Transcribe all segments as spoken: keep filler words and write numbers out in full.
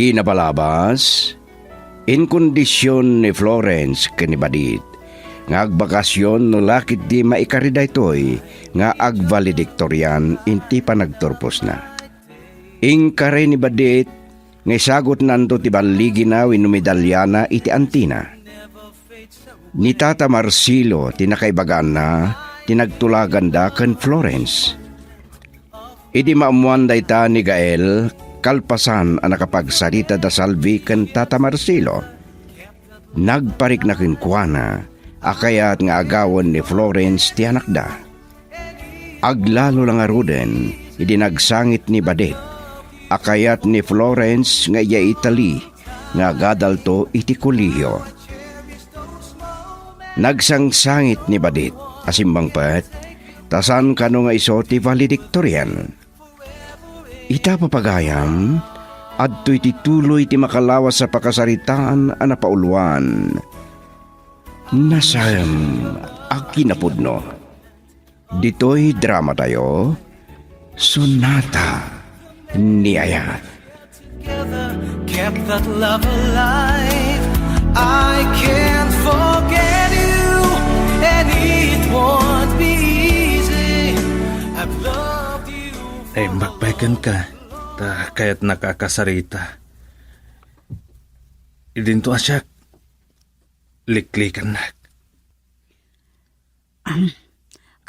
Iti nabalabas, inkondision ni Florence ken ni Badit nga agbakasyon no la ketdi maikari daytoy nga agvaledictorian iti panagturposna. Inkari ni Badit nga isagutnanto ti balligina wenno medalyana iti antina. Ni Tata Marcelo ti nakaibagaanna ti nagtulaganda ken Florence. Idi maammoan dayta ni Gael, kalpasan a nakapagsarita da Salvi ken Tata Marcelo, nagparikna kenkuana a kayat nga agawen ni Florence ti anakda. Aglalo la ngaruden idi nagsangit ni Badit a kayat ni Florence nga idiay Italy nga agadalto iti kolehiyo. Nagsangsangit ni Badit a simmangpet ta saan kano nga isu ti valedictorian. Ita, papagayam, adtoy ti tuloy ti makalawas a pakasaritaan a napauluan. Nasaem a kinapudno. Ditoy dramatayo, Sonata ni Ayat. Together, kept that love alive. I can't forget you, and it won't be easy. I've loved you. Ay, for bakbaken ka. Ta kayatnaka a kasarita. Idinto a siak, liklikannak.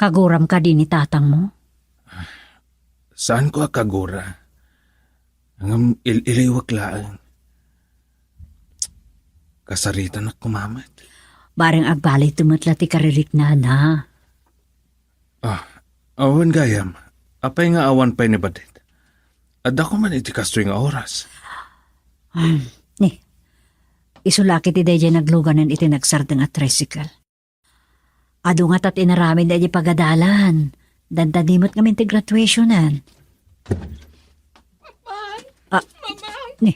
Kaguram kadi ni tatangmo? Saanko a kagura. Ngem il-iliwek laeng. Kasaritanak koma met. Bareng agbalay met la ti kaririknana. Ah, awan gayam. Apay nga awan pay ni Badit? Adda ko man iti kastoy nga oras. Hmm, ni. Isu la ket ti daydiay nagluganen iti nagsardeng a tricycle. Adu ngata ti inaramidna iti pagadalan. Dandani met ngamin ti graduationan. Mama! Ah, Mama! Ni.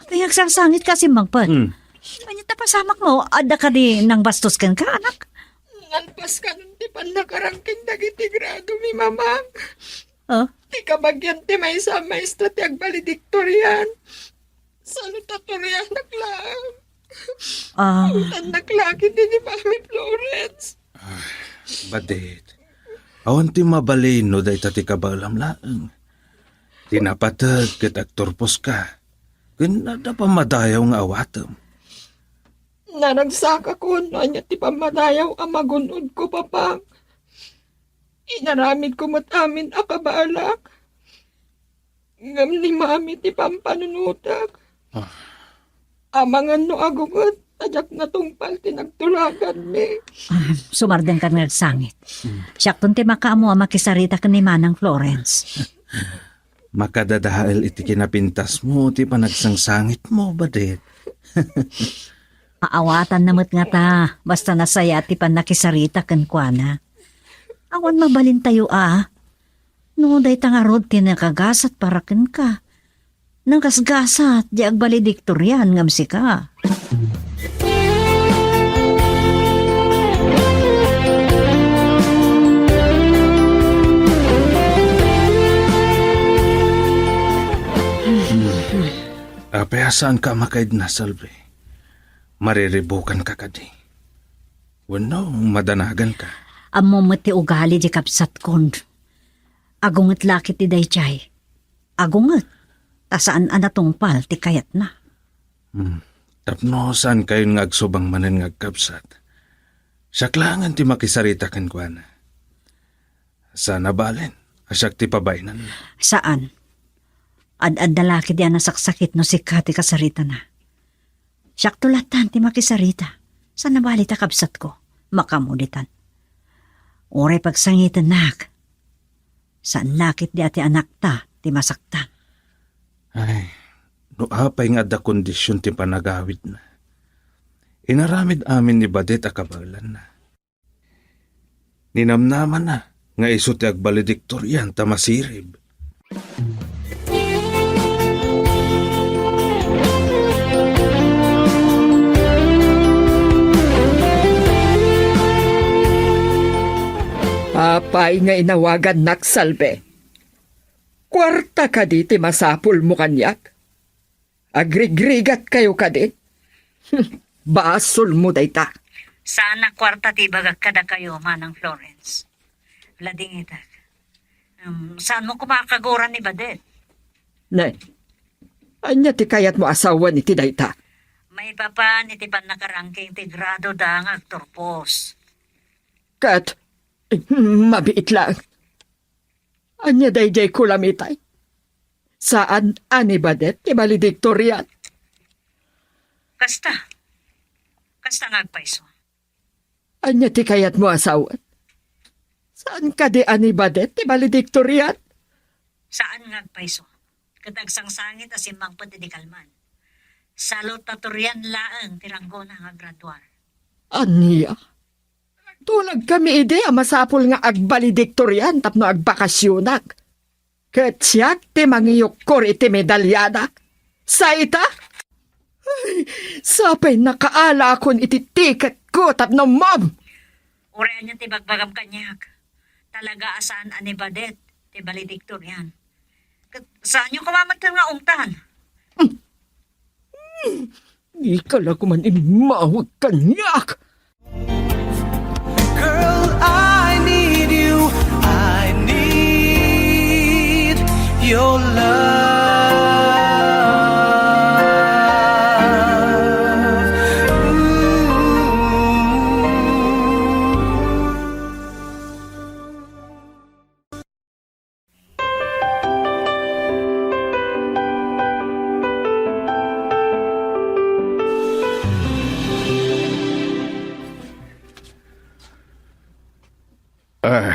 Apay nga agsangsangit ka, simmangpet? Hmm. Ania ta pasamakmo? Adda kadi nangbastos kenka, anak? Nalpas kanon ti pannakarangken dagiti grado mi, Mama. Ah? Ti kabagian ti maysa a maestra ti agvaledictorian. Salutatorianak laeng. Ah. Utannak la ket ni Mami Florence. Ah, Badit. Awan ti mabalin no dayta ti kabaelam laeng. Ti napateg ket agturposka. Ken adda pammadayaw nga awatem. Naragsakakon no ania ti pammadayaw a magun-odko, Papa. Inaramidko met amin a kabaelak. Ngem ni Mami ti pampanunotek. Ah. Amangan no agunget, ta diak natungpal ti nagtulaganmi. Ah, sumardengkan nga agsangit. Hmm. Siakton ti makaammo a makisarita ken ni Manang Florence. Makadadael iti kinapintasmo ti panagsangsangitmo, Badit. Aawatanna met ngata, basta nasayaat ti pannakisarita kenkuana. Awan mabalintayo a. No dayta ngarud ti nakagasat para kenka, nagasgasat di agvaledictorian ngem sika. Apay a saanka a makaidna, Salvi? Mariribukanka kadi? Wenno madanaganka? Ammom met ti ugali di kabsatkon. Agunget la ket ti daydiay. Agunget, ta saan a natungpal ti kayatna. Hmm. Tapno saankayon nga agsubang manen nga agkabsat, siak laengen ti makisarita kenkuana. Saan a balen a siak ti pabainanna. Saan. Ad-adda la ket di a nasaksakit no sika ti kasaritana. Siakto lattan ti makisarita. Saan a bale ta kabsatko. Makamuditan. Uray pagsangitennak. Saan la ket di a ti anakta ti masaktan. Ay, no apay nga adda kondision ti panagawidna. Inaramid amin ni Badet a kabaelanna. Ninamnamanna nga isu ti agvaledictorian ta masirib. Apay nga inawagannak, Salvi? Kuarta kadi ti masapulmo kaniak? Agrigrigatkayo kadi? Basolmo dayta. Saan a kuarta ti ibagak kadakayo, Manang Florence. Ladingitak. Um, saanmo koma a kaguran ni Badet? Ne, ania ti kayatmo a sawen iti dayta? Maipapan iti pannakarangking ti gradoda nga agturpos. Ket, mabiit laeng. Ania daydiay kulam itay? Saan a ni Badet ti valedictorian? Kasta. Kasta nga agpayso. Ania ti kayatmo a sawen? Saan kadi a ni Badet ti valedictorian? Saan nga agpayso. Ket agsangsangit a simmangpet idi kalman. Salutatorian laeng ti ranggona nga graduar. Ania? Tulagkami idi a masapul nga agvaledictorian tapno agbakasionak. Ket siak ti mangiyukkor iti medalyada. Sa ita? Ay, sapay nakaala akon iti tiketko tapno ummom. Uray ania ti bagbagam kaniak. Talaga a saan a ni Badet ti valedictorian. Ket saanyo koma met nga ungtan? Ika la koma immawag kaniak. Girl, I need you. I need your love. Ooh. Ah,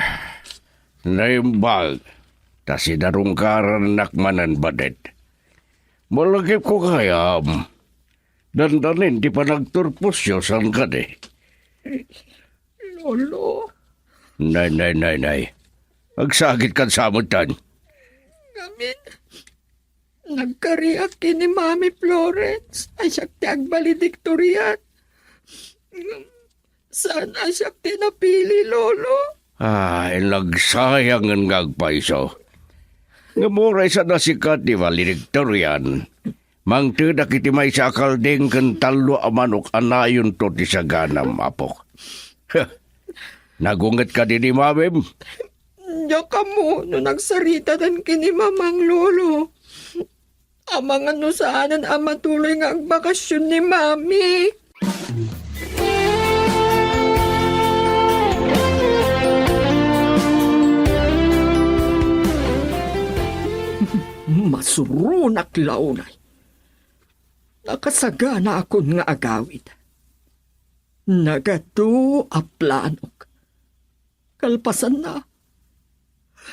naimbag, ta sinarungkarannak manen, Badet. Malagipko gayam. Dandanin ti panagturposyo, saan kadi? Lolo. Nay, nay, nay, nay. Agsakit kan sa metten. Ngamin, nagkariak ken ni Mami Florence a siak ti agvaledictorian. Saan a siak ti napili, Lolo? Ay, nagsayangen nga agpayso. Ngem uray saan a sika ti valedictorian, mangtedak iti maysa a kalding ken tallo a manok a nayonto ti saganam, apok. Nagunget kadi ni mamim? Diak ammo no nagsaritadan ken ni Mamang, Lolo. Amangan no saanen a matuloy nga agbakasyon ni Mami. Masuronak la unay. Nakasaganaakon nga agawid. Nagadu a planok. Kalpasanna,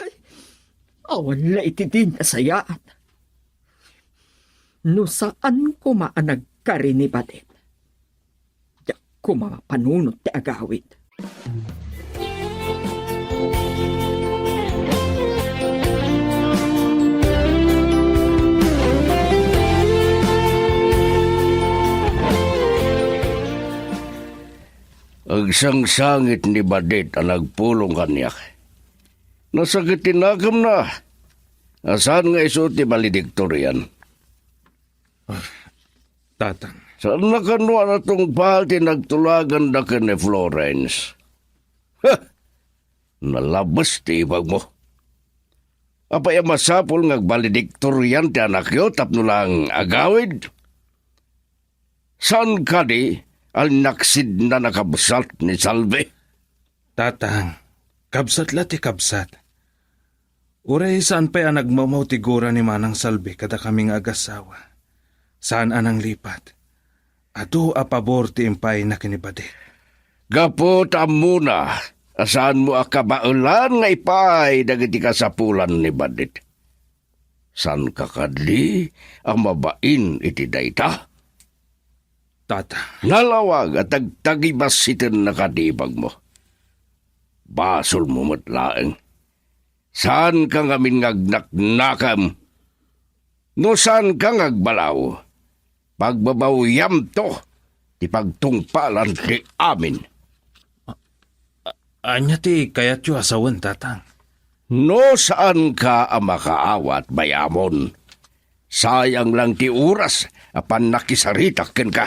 ay, awan la iti di nasayaan. No saan koma a nagkari ni Badet, diak koma mapanunot ti agawid. Agsangsangit ni Badet a nagpulong kaniak. Nasakit ti nakemna a saan nga isu ti valedictorian. Ah, Tatang. Saanna kano a natungpal ti nagtulaganda ken ni Florence. Ha! Nalabes ti ibagmo. Apay a masapul nga agvaledictorian ti anakyo tapno lang agawid? Saan kadi a linaksidna a kabsat ni Salvi? Tatang, kabsat la ti kabsat. Uray saan pay a nagmawmaw ti gura ni Manang Salvi kadakami nga agasawa. Saan a nanglipat. Adu a pabor ti impaayna ken ni Badet. Gapu ta ammona a saanmo a kabaelan nga ipaay dagiti kasapulan ni Badet. Saanka kadi a mabain iti dayta? Tata. Nalawag a tagtagibassitenna kadi ibagmo. Basolmo met laeng. Saanka ngamin nga agnaknakem. No saanka nga agbalaw, pagbabawyamto ti pagtungpalan ti amin. A-, ania ti kayatyo a sawen, Tatang? No saanka a makaawat, bayamon. Sayang lang ti oras Apan nakisaritak kenka.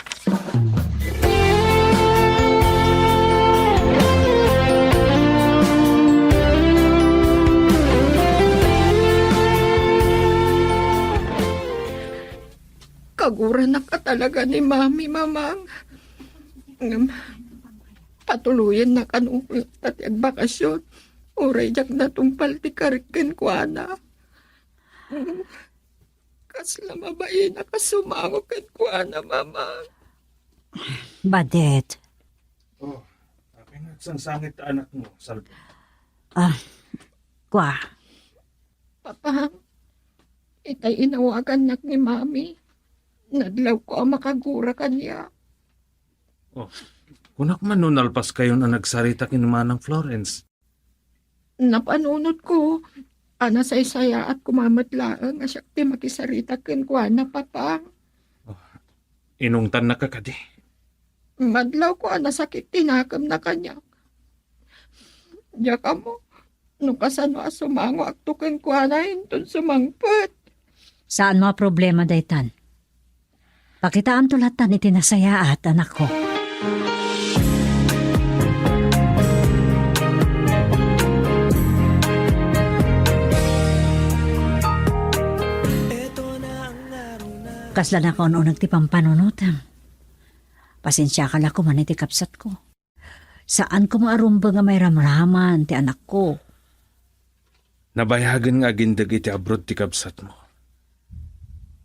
Kaguranak a talaga ni Mami, Mamang. Ngem, patuloyennak a nuknukta ti agbakasyon. Uray diak natungpal ti karik kenkuana. Kasla mabainak a sumango kenkuana, Mamang. Badet. Oh, apay nga agsangsangit ta anakmo, Salvi? Ah, kua. Papa, itay inawagannak ni Mami. Nadlawko a makagura kaniak. Oh, kunak man no nalpaskayon a nagsarita ken Manang Florence. Napanunotko a nasaysayaat koma met laeng a siak ti makisarita kenkuana, Papa. Oh, inungtannaka kadi? Madlawko a nasakit ti nakemna kaniak. Diak ammo no kasano a sumangoakto kenkuana inton sumangpet. Saanmo a problema daytan. Pakitaamto lattan iti nasayaat, anakko. Kasla nakaun-uneg ti pampanunotem. Pasensiaka la koman iti kabsatko. Saan koma a rumbeng a mairamraman ti anakko. Nabayagen nga agindeg iti abroad ti kabsatmo.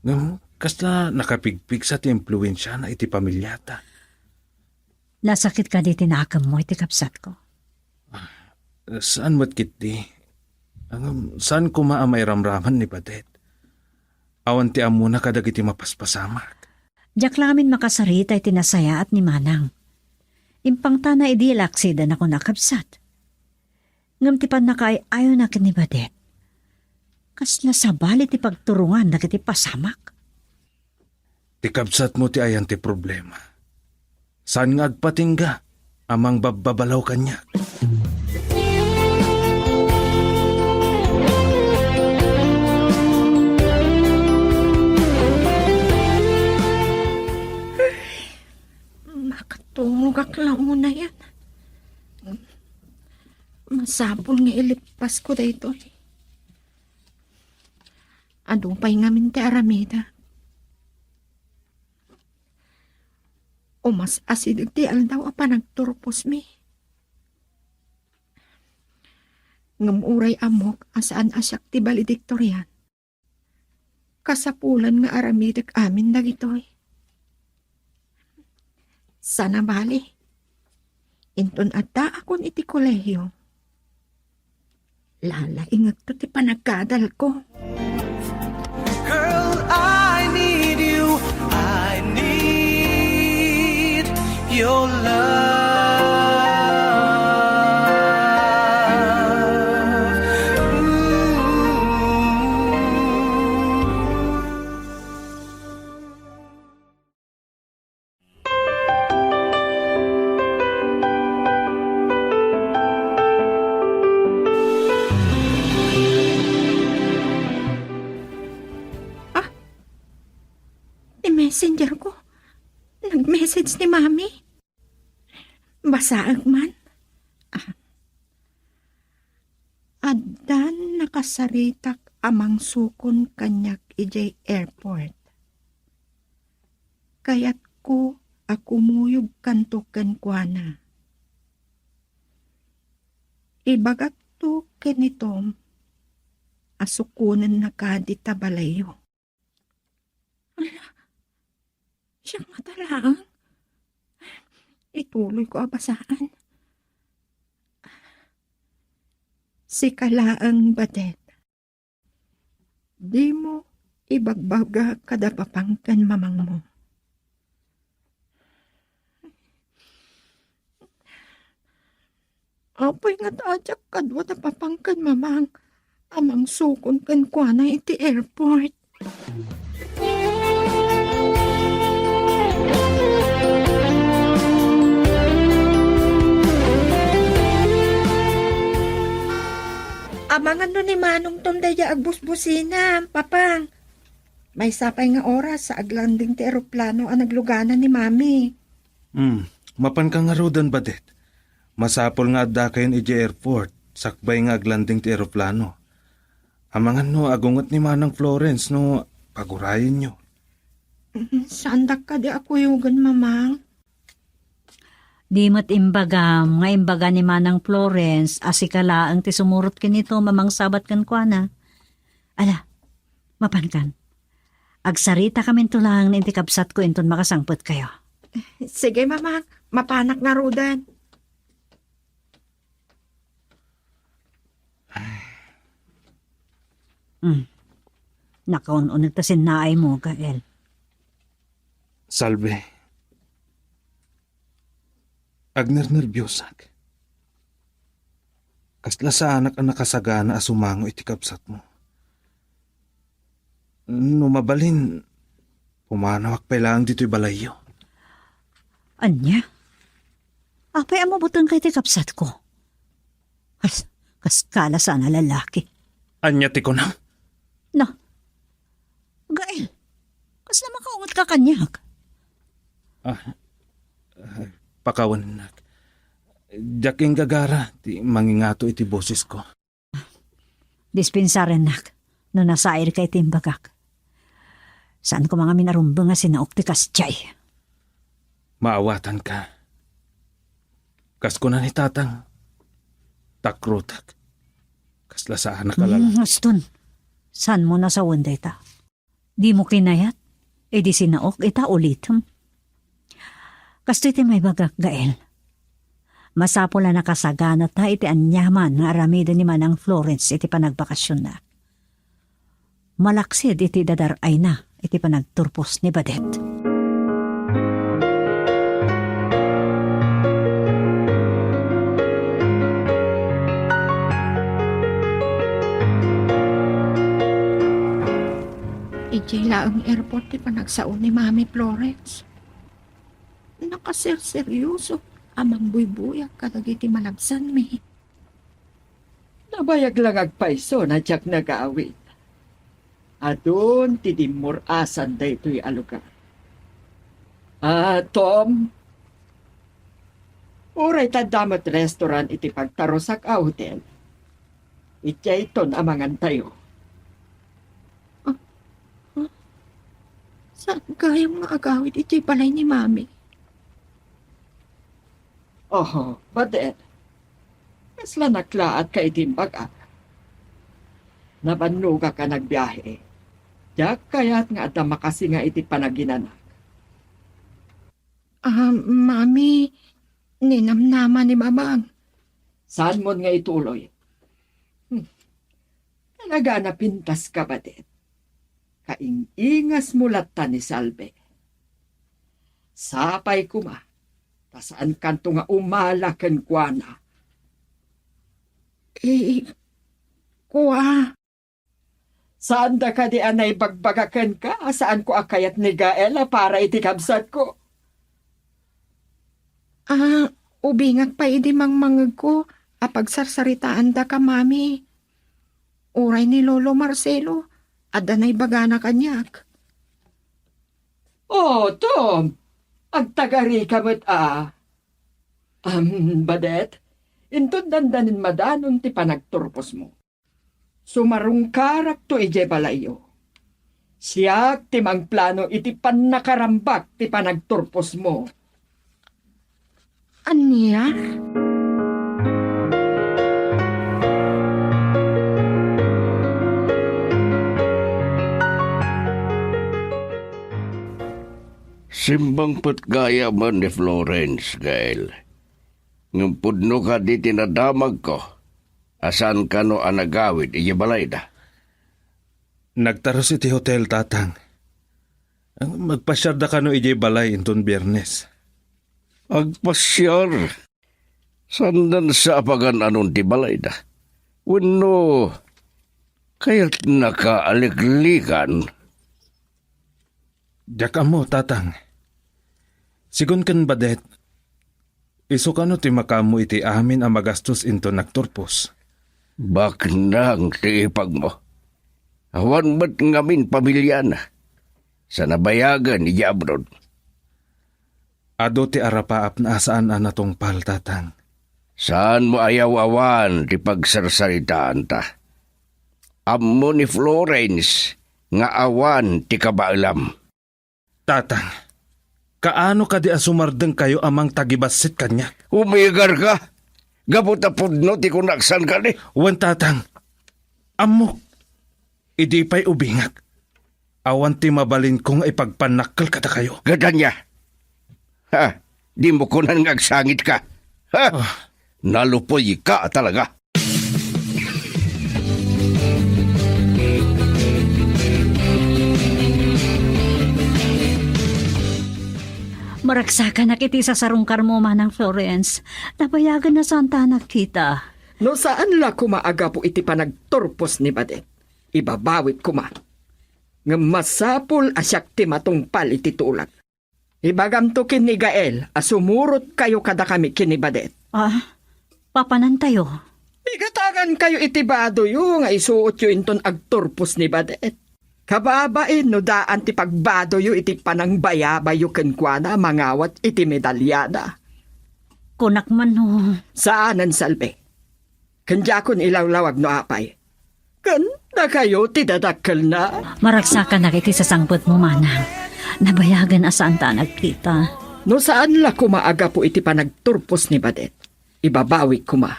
Ngem kasla nakapigpigsa ti impluensiana iti pamiliata. Nasakit kadi ti nakemmo iti kabsatko? Saan met ketdi. Ngem saan koma a mairamraman ni Badet. Awan ti ammona kadagiti mapaspasamak. Diak la ngamin makasarita iti nasayaat ni Manang. Impangtana idi la aksidan a kuna, kabsat. Ngem ti pannakaay-ayona ken ni Badet, kasla sabali ti pagturongan dagiti pasamak. Ti kabsatmo ti ayan ti problema. Saan nga agpatingga a mangbabbabalaw kaniak. Makatungogak la unayen. Masapul nga ilippasko daytoy. Adu pay ngamin ti aramidek. Umas-asideg ti aldaw a panagturposmi. Ngem uray ammok a saan a siak ti valedictorian, kasapulan nga aramidek amin dagitoy. Sana bali, inton addaakon iti kolehio, lalaingekto ti panagkadalko. Girl, I need you. I need your love. Ooh. Ah, ti messenger ko. Nag-message ni Mami. Basaek man. Ah. Addan nakasaritak a mangsukon kaniak idiay airport. Kayatko a kumuyogkanto kenkuana. Ibagakto ken ni Tom a sukonennaka dita balayyo. Ala, siak ngata laeng. Ituloyko a basaan. Sika laeng, Badet. Dimo ibagbaga kada papang ken mamangmo. Apay ngata a diak kadua da papang ken mamang a mangsukon kenkuana iti airport? Amangan no ni Manong Tom daydiay agbusbusina, Papang. Maysa pay nga oras sa aglanding ti eroplano a naglugana ni Mami. Hmm, mapanka ngaruden, Badet. Masapul nga addakayon idiay airport, sakbay nga aglanding ti eroplano. Amangan no agunget ni Manang Florence no pagurayenyo. Mm, saandak kadi a kuyogen, Mamang? Di met imbagam nga imbaga ni Manang Florence a sika laeng ti sumurot kenito, Mamang Sabat kenkuana. Ala, mapankan. Agsaritakaminto laeng iti kabsatko inton makasangpetkayo. Sige, Mamang. Mapanak ngaruden. Hmm. Nakaun-uneg ta sinnaaymo, Gael. Salve. Agnernerbiosak. Kasla saanak a nakasagana a sumango iti kabsatmo. No mabalin, pumanawak pay laeng ditoy balayyo. Ania? Apay a mabutengka iti kabsatko? Kas, kas kala saan a lalaki. Ania ti kunam? Na, Gael, kasla makaungetka kaniak? Ah, ah, pakawannak. Diak inggagara ti mangingato iti bosesko. Dispensarennak no nasairka iti imbagak. Saan koma ngamin a rumbeng a sinaok ti kasdiay. Maawatanka. Kas kuna ni Tatang, takrotak. Kasla saanak a lalaki. Mm, Aston, saanmo nasawen dayta? Dimo kinayat? Idi sinaok ita ulitem. Kastoy ti maibagak, Gael. Masapul a nakasaganata iti aniaman nga aramiden ni Manang Florence iti panagbakasionnak. Malaksid iti dadar-ayna iti panagturpos ni Badet. Idiay laeng airport ti panagsao ni Mami Florence. Nakaserseryoso a mangbuybuyak kadagiti malabsanmi. Nabayag la nga agpayso no diak nagawid. Adun ti dimmur-asan daytoy a lugar. Ah, Tom, uray ta adda met restaurant iti pagtarusak a hotel, idiayton a mangantayo. Ah, ah, saan gayam nga agawid iti balay ni Mami? Oho, Badet. Kasla naklaatka iti imbagak. Nabannogak a nagbiahe. Diak kayat nga adda makasinga iti panaginanak. Ah, Mami, ninamnama ni Mamang. Saanmon nga ituloy? Hmm. Talaga a napintaska, Badet. Kaing-ingasmo latta ni Salve. Sapay koma, ta saankanto nga umala kenkuana. Eh, kua. Saanda kadi a naibagbaga kenka a saanko a kayat ni Gael a para iti kabsatko? Ah, ubingak pay idi mangmangegko a pagsarsaritaandaka, Mami. Uray ni Lolo Marcelo, adda naibagana kaniak. Oh, Tom, agtagarika met a. Am, Badet, inton dandanin madanon ti panagturposmo. Sumarungkarakto idiay balayyo. Siak ti mangplano iti pannakarambak ti panagturposmo. Ania? Simmangpet gayamen ni Florence, Gael. Ngem pudno kadi ti nadamagko a saan kano a nagawid idiay balayda? Nagtarus iti hotel, Tatang. Magpasiarda kano idiay balay inton Biernes. Agpasiar? Saandan sa a pagan-anon ti balayda? Wenno, kayatnaka a liklikan? Diak ammo, Tatang. Sigun ken Badet, isu kano ti makaammo iti amin a magastos inton nagturpos? Baknang ti ipagmo. Awan met ngamin pamiliana. sa nabayagen idiay abroad. Adu ti arapaapna a saan a natungpal, Tatang. Saanmo a yaw-awan ti pagsarsaritaanta. Ammo ni Florence nga awan ti kabaelam. Tatang, kaano kadi a sumardengkayo a mangtagibassit kaniak? Umigarka? Gapu ta pudno ti kunak saan kadi? Wen, Tatang. Ammok, idi pay ubingak, awan ti mabalinko nga ipagpannakkel kadakayo. Gadania! Ha? Dimo kunan nga agsangitka? Ha? Ah. Nalupoyka talaga. Maragsakanak iti sasarungkarmo, Manang Florence. Nabayagen a saanta a nagkita. No saan la koma a gapu iti panagturpos ni Badet, ibabawik koma. Ngem masapul a siak ti matungpal iti tulag. Ibagamto ken ni Gael a sumurotkayo kadakami ken ni Badet. Ah, papanantayo? Igatangankayo iti badoyo nga isuotyo inton agturpos ni Badet. Kababain no daan ti pagbadoyo iti panangbayabayyo kenkuana a mangawat iti medalyana. Kunak man no. Saanen, Salve. Ken diakon ilawlawag no apay. Ken dakayo ti dadakkelna. Maragsakanak iti sasangbetmo, Manang. Nabayagen a saanta a nagkita. No saan la koma a gapu iti panagturpos ni Badet, ibabawik koma.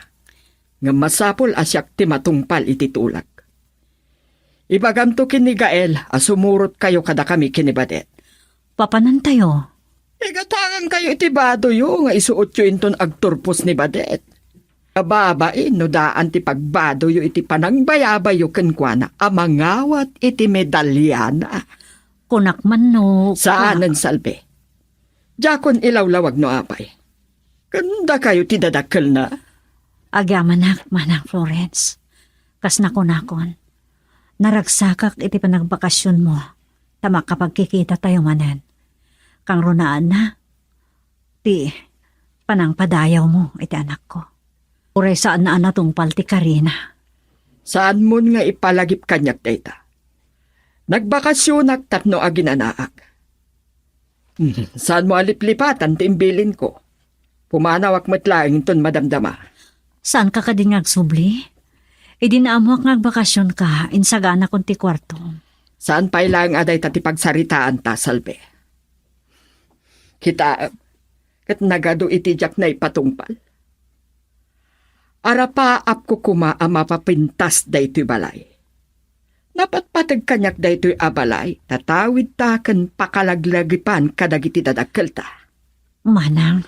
Ngem masapul a siak ti matungpal iti tulag. Ibagamto ken ni Gael a sumurotkayo kadakami ken ni Badet. Papanantayo? Igatangankayo iti badoyo nga isuotyo inton agturpos ni Badet. Ababain no daan ti pagbadoyo iti panangbayabayyo kenkuana a mangawat iti medalyana. Kunak man no. Saanen, Salve. Diakon ilawlawag no apay. Ken dakayo ti dadakkelna. Agyamanak, Manang Florence. Kas nakunakon, naragsakak iti panagbakasionmo ta makapagkikitatayo manen. Kangrunaanna, ti panangpadayawmo iti anakko. Uray saanna a natungpal ti karina. Saanmon nga ipalagip kaniak dayta. Nagbakasionak tapno aginanaak. Hmm, saanmo a liplipatan ti imbilinko. Pumanawak met laeng inton madamdama. Saanka kadi nga agsubli? Idi naammoak nga agbakasionka, insaganakon ti kuartom. Saan pay laeng a dayta ti pagsaritaanta, Salve. Kitaem, ket nagadu iti diak naipatungpal. Arapaapko koma a mapapintas daytoy balay. Napatpateg kaniak daytoy a balay, tatawidta ken pakalaglagipan kadagiti dadakkelta. Manang.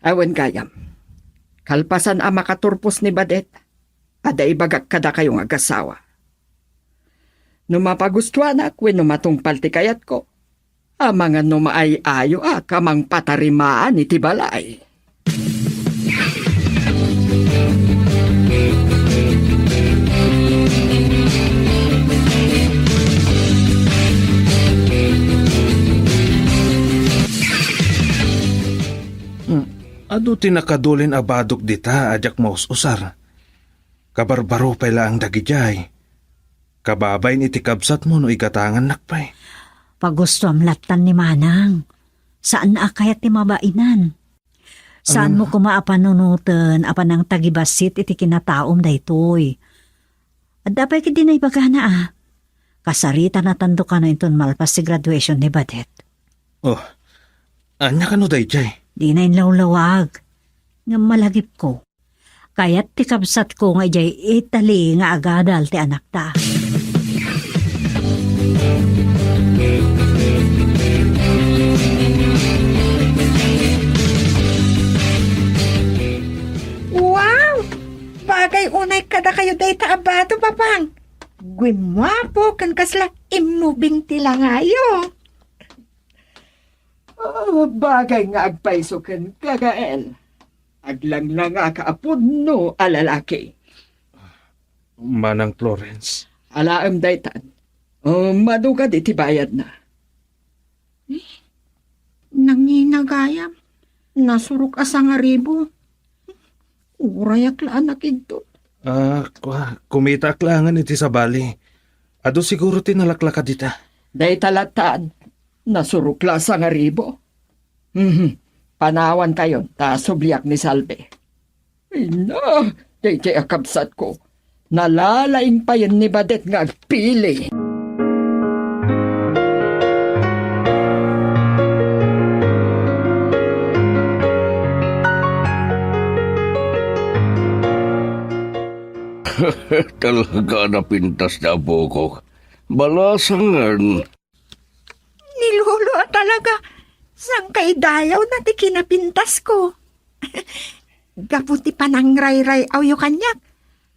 Awan gayam. Kalpasan a makaturpos ni Badet, adda ibagak kadakayo nga agasawa. No mapagustuanak wenno matungpal ti kayatko, amangan no maay-ayoak a mangpatarimaan iti balay. Hmm, adu ti nakadulin a badok dita a diak maus-usar. Kabarbaro pay laeng dagidiay. Kababain iti kabsatmo no igatangannak pay. Pagustuam lattan ni Manang. Saan a kayat ti mabainan. Saanmo koma a panunoten a panangtagibassit iti kinataom daytoy. Adda pay ketdi naibagana a. Kasaritanatando kano inton malpas ti graduation ni Badet. Oh, ania kano daydiay? Dina inlawlawag. Ngem malagipko. Kayat ti kabsatko nga idiay Italy nga agadal ti anakta. Wow! Bagay unay kadakayo dayta a bado, Papang. Guimmuapo ken kasla immubing ti langayo. Ah, bagay nga agpayso kenka, Gael. Aglanglangaka a pudno a lalaki. Manang Florence. Alaem daytan. Oh, madugad iti bayadna. Eh, nangina gayam. Nasurok a sangaribu. Urayak la a nakidto. Ah, kua, kumitaak laengen iti sabali. Adu siguro ti nalaklaka dita. Dayta lattan. Nasurok la a sangaribu. Mhm. Panawankayon, ta subliak ni Salvi. Ay na, daydiay a kabsatko. Nalalaing payen ni Badet nga agpili. Talaga a napintas ti apokok. Balasangen. Ni Lolo a talaga, saan kay dayawna ti kinapintasko? Gapu ti panangrayray-awyo kaniak,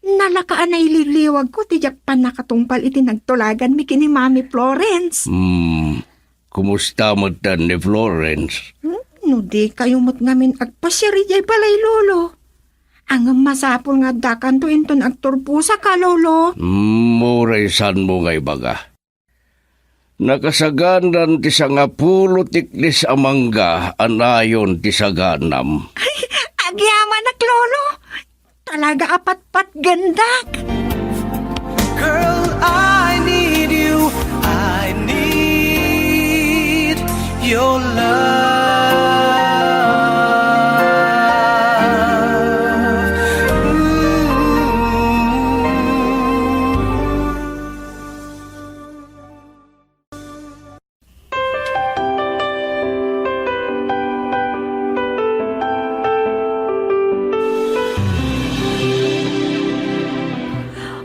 nalaka a nailiwliwagko ti diak pannakatungpal iti nagtulaganmi ken ni Mami Florence. Hmm, kumusta met ni Florence? Hmm, no di kayo met ngamin agpasiar idiay balay, Lolo. Ngem masapul nga addakanto inton agturposak, Lolo. Hmm, uray saanmo nga ibaga. Nakasaganan ti sangapulo tiklis a mangga a nayon ti saganam. Ay, agyamanak, Lolo. Talaga a patpatgendak. Girl, I need you. I need your love. Ooh.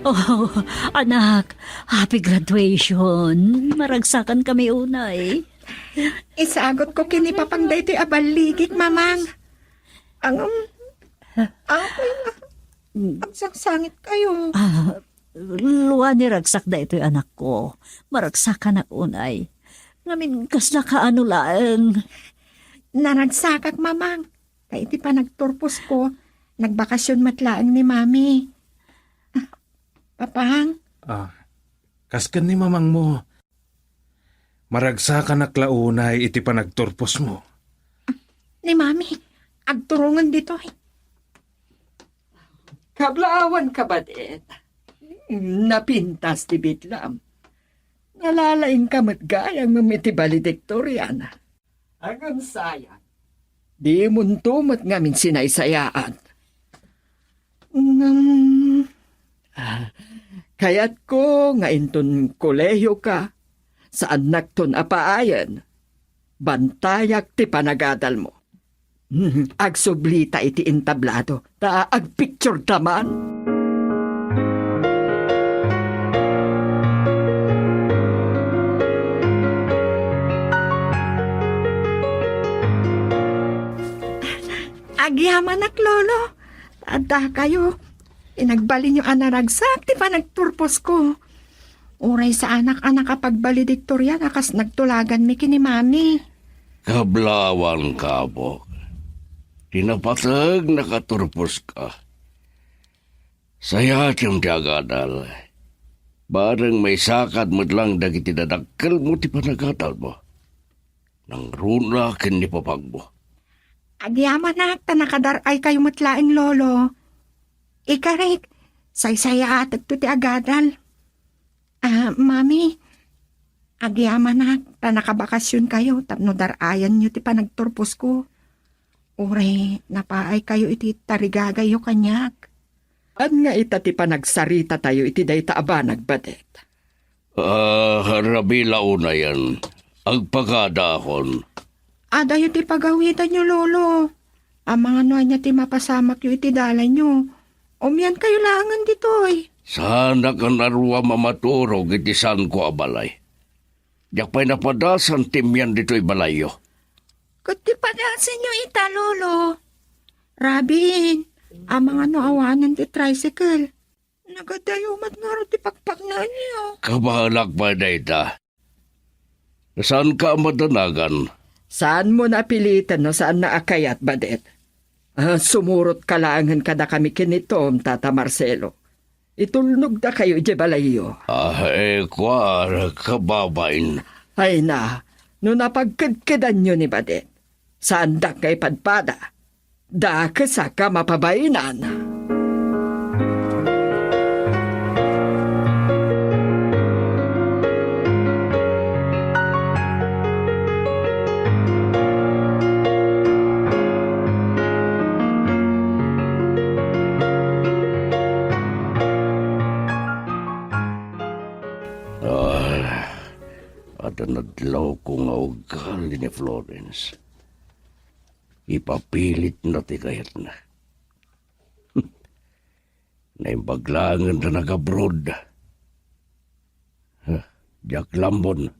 Oh, anak, happy graduation. Maragsakan kami unay. Isagut ko ken ni Papang daytoy a balligik, Mamang. Ang, um, akoy nga, agsangsangit kayo. Ah, Luani, ragsak daytoy, anakko. Maragsakanak unay. Ngamin, kasla kaano laeng? Naragsakak, Mamang. Ta iti panagturposko, nagbakasyon met laeng ni Mami. Ah, Papang? Ah, kas ken ni Mamangmo, maragsakanak la unay iti panagturposmo. Ni Mami, agturongen ditoy. Kablaawan ka, Badet. Napintas ti biglam. Nalalaingka met gayam iti valedictorian. Agam sayang. Dimonto met ngamin sinaysayaat. Ngem, ah, kayatko nga inton kolehiyo ka, saannakton a paayen. Bantayak ti panagadalmo. Agsublita iti entablado, ta agpictureta man. Agyamanak, Lolo. Adda kayo. Inagbalinyo a naragsak ti panagturposko. Uray saanak a nakapagbaledictorian a kas nagtulaganmi ken ni Mami. Kablaawan ka, Apo. Ti napateg, nakaturposka. Sayatem ti agadal. Bareng maisakad met lang dagiti dadakkelmo ti panagadalmo. Nangruna ken ni Papangmo. Agyamanak ta nakadar-ay kayo met laeng, Lolo. Ikarik, saysayaatekto ti agadal. Ah, Mami, agyamanak ta nakabakasyon kayo tapno dar-ayanyo ti panagturposko. Uray napaay kayo iti tarigagayyo kaniak. Ania ita ti panagsarita tayo iti dayta a banag, Badet? Ah, rabii la unayen. Agpakadaakon. Adayo ti pagawidanyo, Lolo. Amangan no ania ti mapasamakyo iti dalanyo. Umian kayo laengen ditoy. Saanak a naruam a maturog iti saanko a balay. Diak pay napadasan ti umian ditoy balayyo. Ket ti padasenyo ita, Lolo. Rabiin, amangan no awanen ti tricycle. Nagadayo met ngarud ti pakpaknaan niyo. Kabaelak pay dayta. Saanka a madanagan? Saanmo a piliten no saanna a kayat, Badet. Ah, sumurot ka laengen kadakami ken ni Tom, Tata Marcelo. Itulnogdakayo idiay balayyo. Ah, eh, kua, kababain. Ay na, no napagkedkedanyo ni Badet, saandak nga ipadpada. Dakes a ka mapabainan. panadlawko nga ugali ni Florence. Ipapilitna ti kayatna. Naimbag laengen ta nag-abroad. Huh, diak lambon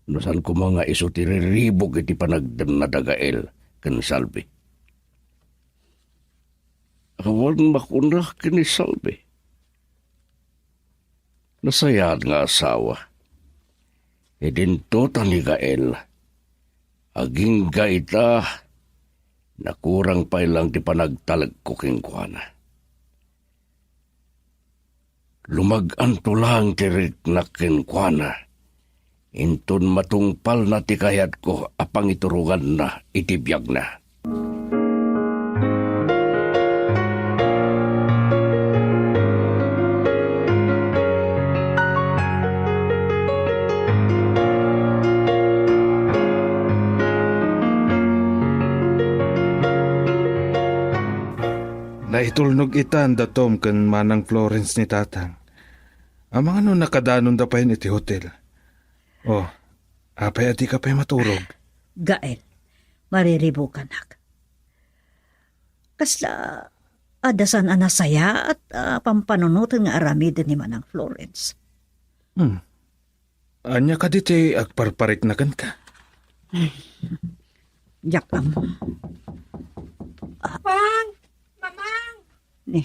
no saan koma nga isu ti riribuk iti panagdennada Gael ken Salvi. Awan makuna ken ni Salvi. Nasayaat nga asawa. Idinto ta ni Gael, agingga ita, nakurang pay lang ti panagtalekko kenkuana. Lumag-anto lang ti riknak kenkuana, inton matungpalna ti kayatko a pangituronganna iti biagna. Naitulnog itan da Tom ken Manang Florence ni Tatang. Amangan no nakadanonda payen iti hotel. Oh, apay a dika pay maturog? Gael, mariribukanak. Kasla adda saan a nasayaat a pampanunoten nga aramiden ni Manang Florence. Hmm. Ania kadi ti agparparikna kenka? Diak ammo. Mang! Mamang! Ni.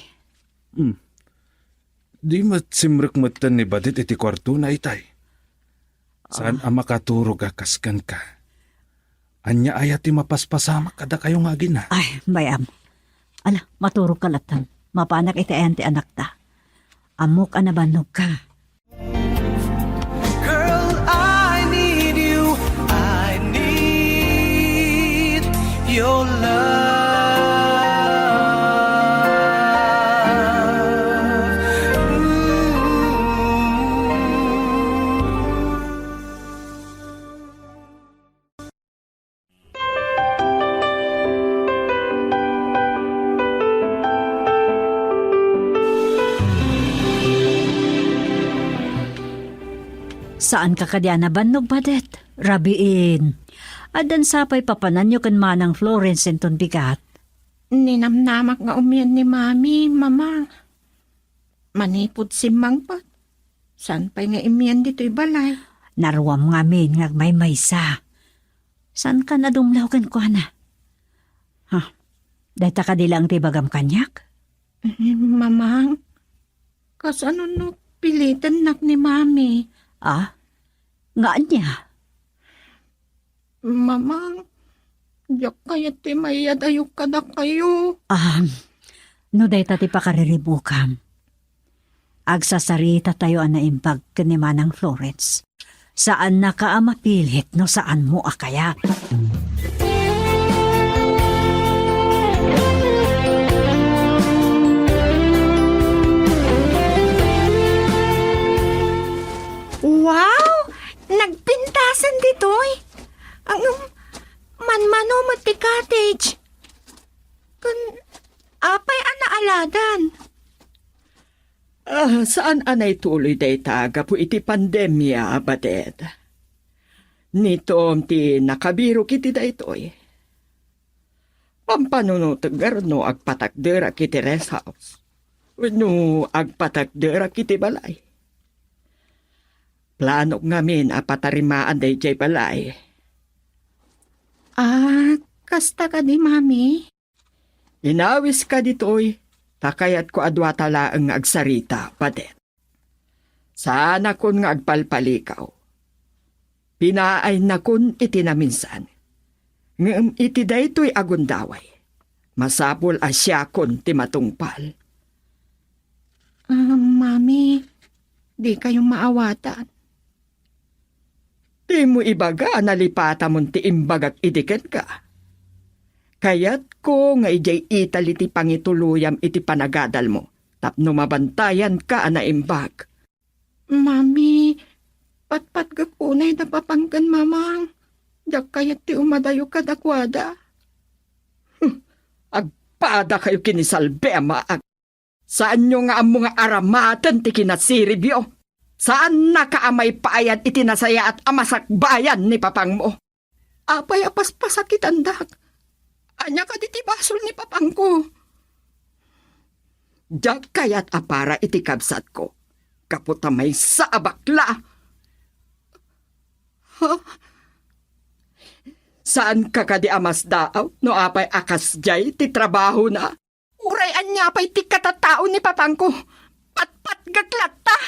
Hmm. Di met simrek metten ni Badet iti kuartona, itay. Saan a makaturog a kas kenka. Ania aya ti mapaspasamak kadakayo nga agina? Ay, bay-am. Ala, maturogka latta. Mapanak iti ayan ti anakta. Ammok a nabannogka. Girl, I need you. I need your love. Ooh. Saanka kadi a nabannog, Badet? Rabiin. Addan sapay papananyo ken Manang Florence inton bigat. Ninamnamak nga umian ni Mami, Mama. Manipud simmangpet, saan pay nga immian ditoy balay? Naruam ngamin nga agmaymaysa. Saanka a dumlaw kenkuana? Ha? Dayta kadi laeng ti ibagam kaniak? Eh, Mamang, kasano no pilitennak ni Mami? Ah? Nga ania? Mamang, diak kayat ti maiyadayo kadakayo. Ah, no dayta ti pakariribukam, agsasaritatayo a naimbag ken ni Manang Florence. Saannaka a mapilit no saanmo a kayat. Wow! Nagpintasen ditoy. Ang, um, manmano met ti cottage. Kun apay a naaladan? Ah, saan a naituloy dayta gapu iti pandemia, Badet. Ni Tom ti nakabirok iti daytoy. Pampanunotek ngarud no agpatakderak iti rest house wenno agpatakderak iti balay. Planok ngamin a patarimaan daydiay balay. Ah, kasta kadi, Mami? Inawiska ditoy, ta kayatko a duata laeng nga agsarita, Badet. Saanakon nga agpalpalikaw. Pinaaynnakon iti naminsan. Ngem iti daytoy a gundaway, masapul a siakon ti matungpal. Ah, Mami, dikayo maawatan. Dimo ibaga a nalipatamon ti imbagak idi kenka. Kayatko nga idiay Italy ti pangituloyam iti panagadalmo tapno mabantayanka a naimbag. Mami, patpatgek unay da Papang ken Mamang. Diak kayat ti umadayo kadakuada. Hmm, agpadakayo ken ni Salvi a maag. Saanyo nga ammo nga aramaten ti kinasiribyo? Saannaka a maipaayan iti nasayaat a masakbayan ni papangmo. Apay a paspasakitandak? Ania kadi ti basol ni papangko? Diak kayat a para iti kabsatko, gapu ta maysa a bakla. Ha? Saanka kadi a masdaaw no apay a kasdiay ti trabahona? Uray ania pay ti katatao ni papangko, patpatgek latta.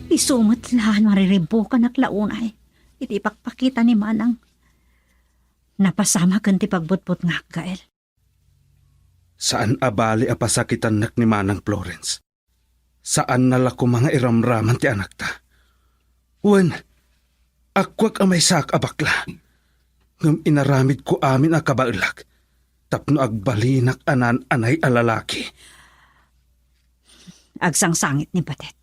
Isu met la no mariribbukanak la unay iti ipakpakita ni Manang. Napasamaken ti pagbutbutngak, Gael. Saan a bali a pasakitannak ni Manang Florence. Saanna la koma nga iramraman ti anakta. Wen, agkuak a maysaak a bakla. Ngem inaramidko amin a kabaelak tapno agbalinak a naan-anay a lalaki. Agsangsangit ni Badet.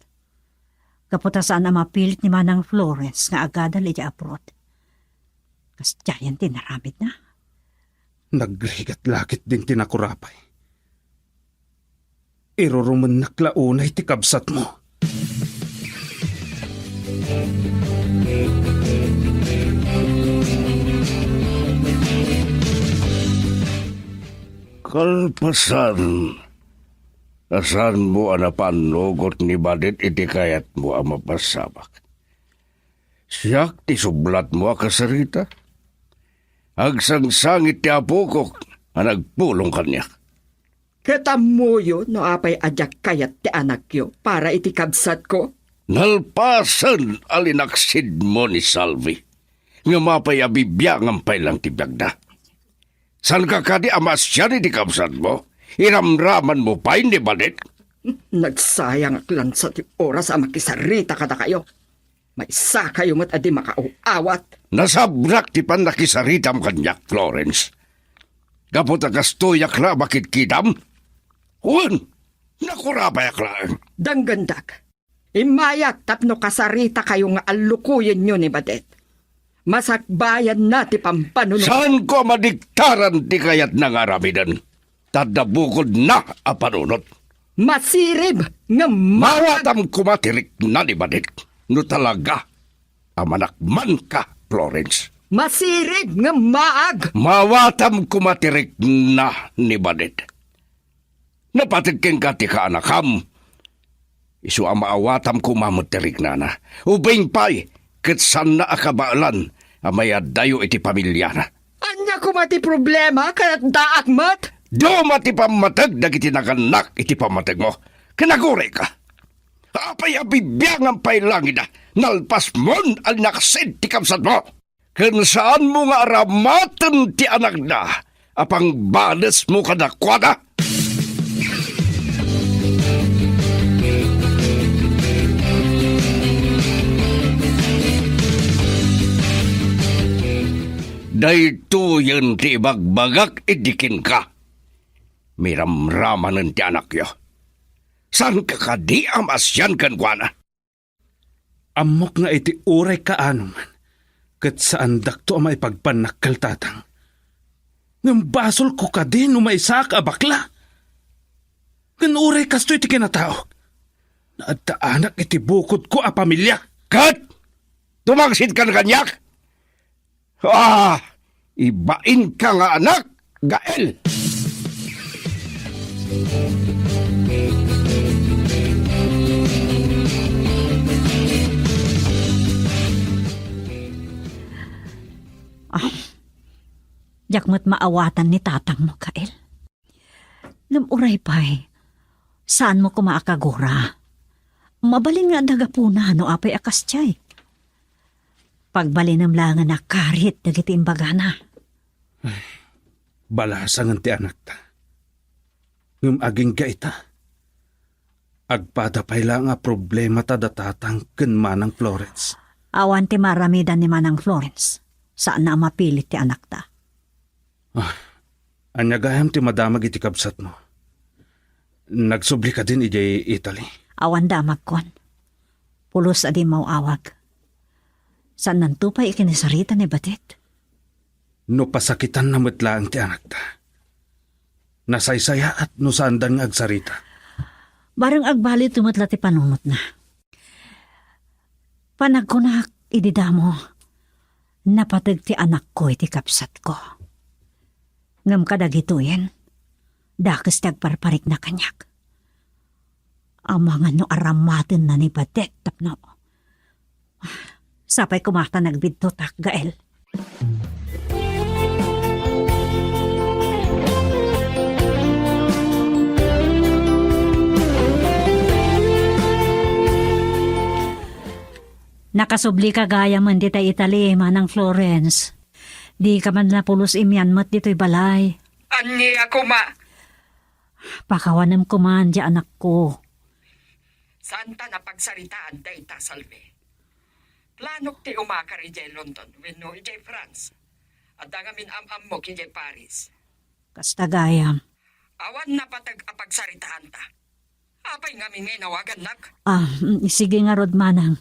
Gapu ta saan a mapilit ni Manang Florence nga agadal idiay abroad. Kasdiayen ti inaramidna. Nagrigat la ketdin ti nakurapay. Irurumennak la unay ti kabsatmo. Kalpasan, a saanmo a napannugot ni Badet iti kayatmo a mapasamak. Siak ti sublatmo a kasarita. Agsangsangit ti apokok a nagpulong kaniak. Ket ammoyo no apay a diak kayat ti anakyo para iti kabsatko? Nalpasen a linaksidmo ni Salvi, ngem apay a bibiangan pay lang ti biagda. Saanka kadi a maasian iti kabsatmo? Iramramanmo pay ni Badet? Nagsayangak lansa ti oras a makisarita kadakayo. Maysakayo met a di makaaw-awat. Nasabrak ti pannakisaritam kaniak, Florence. Gapu ta kastoyak la a makitkidam. Wen, nakurapayak laeng. Danggendak. Immayak tapno kasaritakayo nga allukoyenyo ni Badet. Masakbayanna ti pampanunot. Saanko a madiktaran ti kayatna nga aramiden. Ta adda bukodna a panunot. Masirib nga maag. Mawatam koma ti rikna ni Badet no talaga a manakmanka, Florence. Masirib nga maag. Mawatam koma ti rikna ni Badet. Napateg kenka ti kaanakam. Isu a maawatam koma met ti riknana. Ubing pay, ket saanna a kabaelan a mayaddayo iti pamiliana. Ania koma ti problema, kayatdaak met? Duma ti pammateg dagiti nagannak iti pammategmo. Ken agurayka. Apay a bibiangan pay langida, nalpasmon a linaksid ti kabsatmo? Ken saanmo nga aramaten ti anakda a pangbalesmo kadakuada? Daytoyen ti ibagbagak idi kenka. Miramramanen ti anakyo. Saanka kadi a maasian kenkuana? Ammok nga iti uray kaano man, ket saandakto a maipagpannakkel, Tatang. Ngem basolko kadi no maysaak a bakla? Ngem uray kastoy ti kinataok, naaddaanak iti bukodko a pamilia. Ket tumangsit kan kaniak? Ah, ibainka nga anak, Gael. Ah, diak met maawatan ni tatangmo, Gael. Ngem uray pay, saanmo koma a kagura. Mabalin nga adda gapuna no apay a kasdiay. Pagbalinem laengen a karit dagiti imbagana. Ay, balasangen ti anakta. Ngem agingga ita, agpada pay laeng a problemata da tatang ken Manang Florence. Awan ti maaramidan ni Manang Florence. Saanna a mapilit ti anakta. Ah, ania gayam ti madamag iti kabsatmo? Nagsubli kadin idiay Italy? Awan damagkon. Pulos a dimmaw-awag. Saannanto pay ikinisarita ni Badet. No pasakitanna met laeng ti anakta, nasaysayaat no saandan nga agsarita. Bareng agbalin met la ti panunotna. Panagkunak idi damo, napateg ti anakko iti kabsatko. Ngem kadagitoyen, dakes ti agparparikna kaniak. Amangan no aramatenna ni Badet tapno. Sapay koma ta nagbidtotak, Gael. Nakasublika gayamen dita Italy, Manang Florence. Dika man napulos imian met ditoy balay. Ania koma? Pakawanem koman ti anakko. Saanta a pagsaritaan dayta, Salve. Planok ti umakar idiay London wenno idiay France. Adda ngamin am-ammok idiay Paris. Kasta gayam. Awan napateg a pagsaritaanta. Apay ngamin nga inawagannak? Ah, mm, sige ngarud, Manang.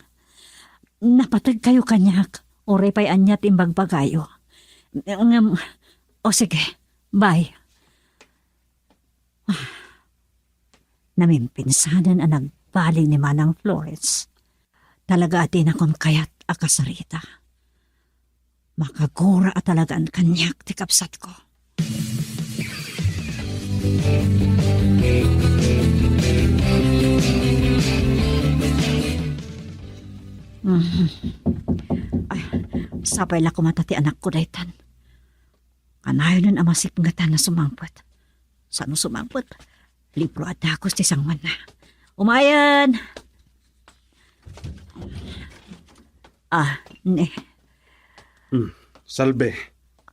Napateg kayo kaniak. Uray pay ania ti imbagbagayo. Ngem, o sige, bye. Namimpinsanen a nagbali ni Manang Florence. Talaga a dinakon kayat a kasarita. Makagura a talagaan kaniak ti kabsatko. Mhm. Ay, sapay la koma ta ti anakko daytan. Kanayonen a masipngetan a sumangpet. Saan no sumangpet? Libro a dagus ti sanguanna. Umayen! Ah, ne. Hmm, Salve,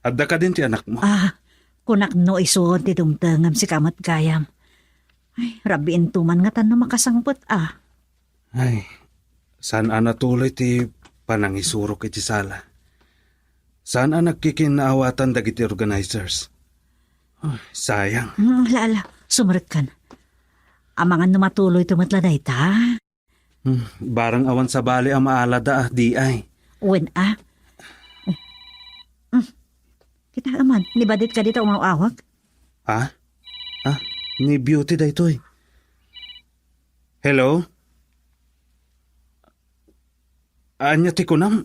adda kadin ti anakmo? Ah, kunak no isu ti dumtengem, sika met gayam. Ay, rabiin to man ngatan no makasangpet, ah. Ay, saan a natuloy ti panangisurok iti sala. Saan a nagkikinnaawatan dagiti organizers. Ay, sayang. Hmm, ala, ala, sumrekkan. Amangan no matuloyto met la dayta. Hmm, barang awan sabali a maalada a di ay. Wen a. Hmm. Kita man, ni Badit kadi ta umaw-awag? Ha? Ah, ni Beauty daytoy. Hello? Ania ti kunam?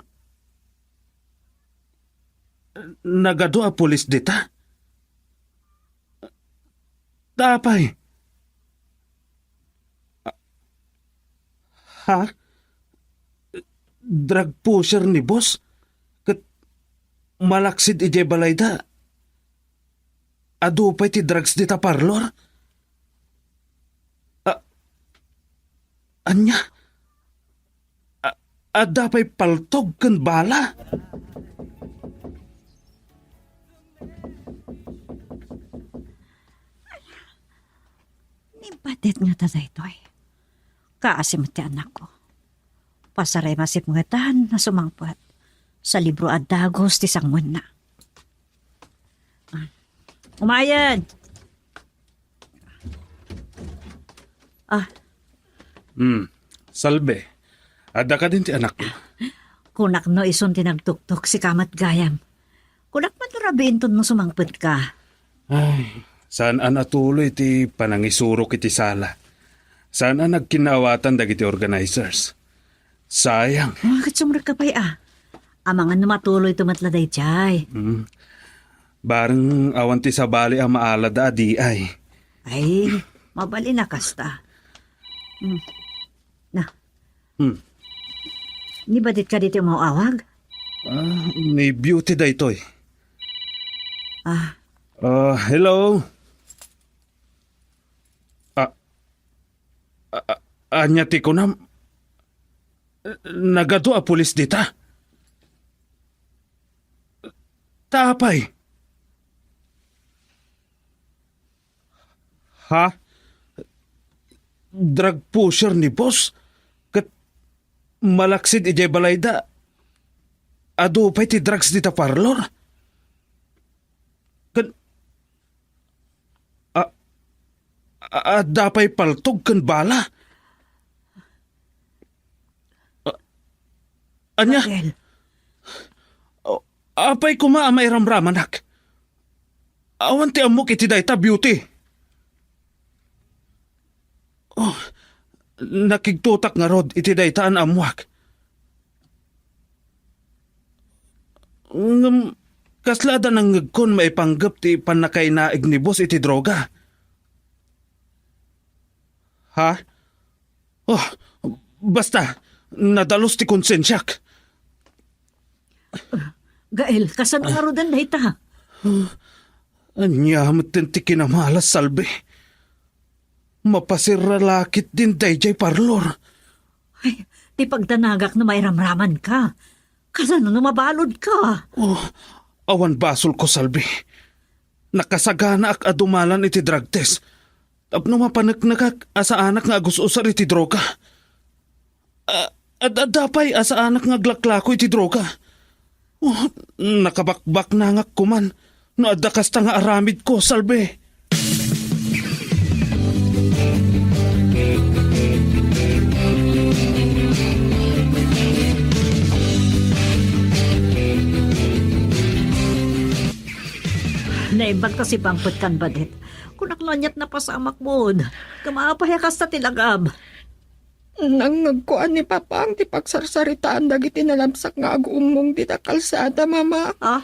Nagadu a pulis dita? Apay? Ha? Drug pusher ni boss? Ket malaksid idiay balayda? Adu pay ti drugs dita parlor? A-, ania? A-, adda pay paltog ken bala? Ni Badit ngata daytoy. Kaasi met ti anakko. Pasaray masipngetan a sumangpet sa libro a dagus ti sanguenna. Ah. Umayen! Ah. Hmm. Salve. Adda kadin ti anakmo? Kunak no isun ti nagtuktok, sika met gayam. Kunak man no rabiinton no sumangpet ka. Ay, saan a natuloy ti panangisurok iti sala. Saan a nagkinnaawatan dagiti organizers. Sayang. Ah, ket sumrek ka pay, ah. Amangan no matuloyto met la daydiay. Hmm. Bareng awan ti sabali a maalada a di ay. Ay, mabalin a kasta. Hmm. Na. Hmm. Ni Badit kadi ti umaw-awag? Ah, ni Beauty daytoy. Ah. Ah, hello? Ah, ah, ah, ania ti kunam? Nagadu a pulis dita? Ta apay? Ha? Drug pusher ni boss? Ket malaksid idiay balayda? Adu pay ti drugs dita parlor? Ken, a-, a-, adda pay paltog ken bala? A-, ania? Raquel. O-, Apay koma a mairamramanak? Awan ti ammok iti dayta, Beauty. Oh, nakigtutak ngarud iti dayta a naammoak. Ngem, kasla adda nangngegkon maipanggep ti pannakainaig ni boss iti droga? Ha? Oh, basta, nadalus ti konsensiak. Gael, kasano ngaruden dayta? Ania metten ti kinamalas, Salvi? Mapasirra la ketdin daydiay parlor. Ay, ti pagdanagak no mairamramanka. Kasano no mabaludka? Oh, awan basolko, Salvi. Nakasaganaak a dumalan iti drug test tapno mapaneknekak a saanak nga agus-usar iti droga. A-, ad-, adda pay a saanak nga aglaklako iti droga. Oh, nakabakbaknangak koman no adda kasta nga aramidko, Salvi. Naimbag ta sipangpetkan, Badet. Kunak no aniat napasamak, Bud. Ngem apay a kasta ti lagab? Nangngegko a ni Papang ti pagsarsaritaan dagiti nalabsak nga aguummong dita kalsada, Mama. Ah?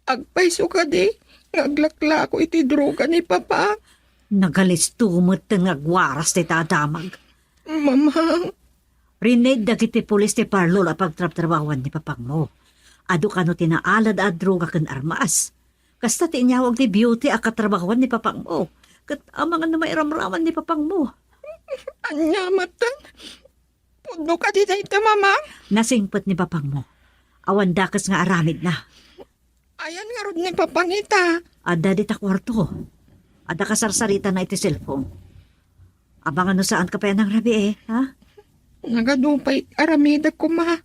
Agpayso kadi nga aglaklako iti droga ni Papang. Nagalisto metten nga agwaras dayta a damag. Mamang. Rined dagiti pulis ti parlor a pagtrabtrabahuan ni Papangmo. Adu kano ti naalad a droga ken armas. Kasta ti inyawag ni Beauty a katrabahuan ni Papangmo. Ket amangan no mairamraman ni Papangmo. Ania metten? Pudno kadi dayta, Mamang? Nasingpet ni Papangmo. Awan dakes nga aramidna. Ayan ngarud ni Papang ita? Adda dita kuarto. Adda kasarsaritana iti cellphone. Amangan no saanka pay a nangrabii, ha? Nagadu pay aramidek koma.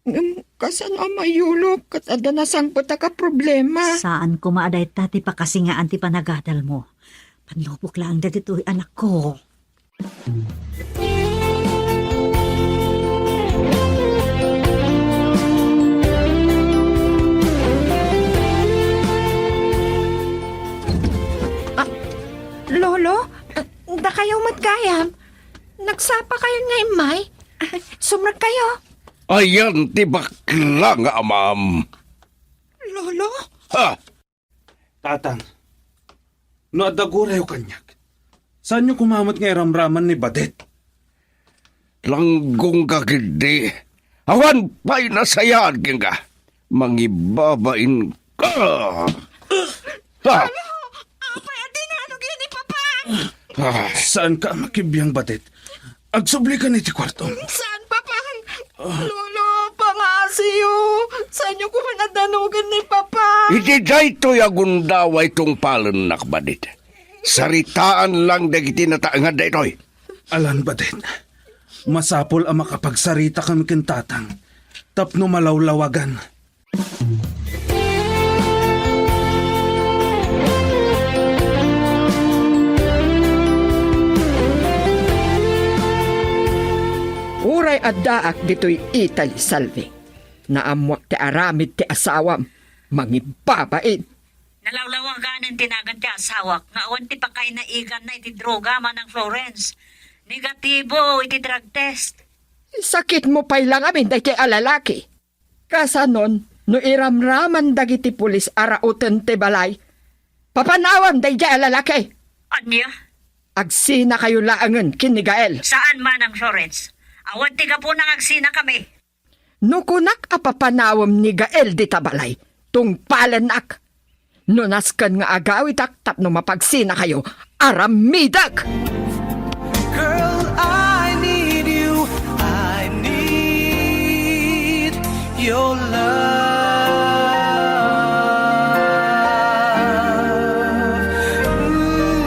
Ngem kasano a mayulok ket adda nasangpetak a problema? Saan koma a dayta ti pakasingaan ti panagadalmo. Panlubok laeng dagitoy, anakko. Ah, Lolo, dakayo met gayam. Nagsapa kayo nga immay? Sumrek kayo. Ayan ti bakla nga amam. Lolo? Ha? Tatang, no adda gurayo kaniak, saanyo koma met nga iramraman ni Badet? Langgongka ketdi. Awan pay nasayaat kenka. Mangibabain ka. Ha? Apay a dinanogyo ni Papa? Ah, saanka a makibiang, Badet? Agsublika iti kuartom. Saan, Papa? Lolo, pangasiyo. Saanyo koma a danogen ni Papa? Iti daytoy a gundaway tungpalennak, Badet. Saritaan lang dagiti nataengan daytoy. Alan, Badet. Masapul a makapagsarita kami ken Tatang tapno malawlawagan. Uray addaak ditoy Italy, Salvi, naammoak ti aramid ti asawam. Mangibabain. Nalawlawaganen ti nagan ti asawak nga awan ti pakainaiganna iti droga, Manang Florence. Negatibo iti drug test. Sakitmo pay la ngamin daytoy a lalaki. Kasanon no iramraman dagiti pulis a rauten ti balay? Papanawem daydiay a lalaki. Ania? Agsinakayo laengen ken ni Gael. Saan, Manang Florence. Awan ti gapuna nga agsinakami. No kunak a papanawem ni Gael dita balay, tungpalennak. No nasken nga agawitak tapno mapagsinakayo, aramidek! Girl, I need you. I need your love. Ooh.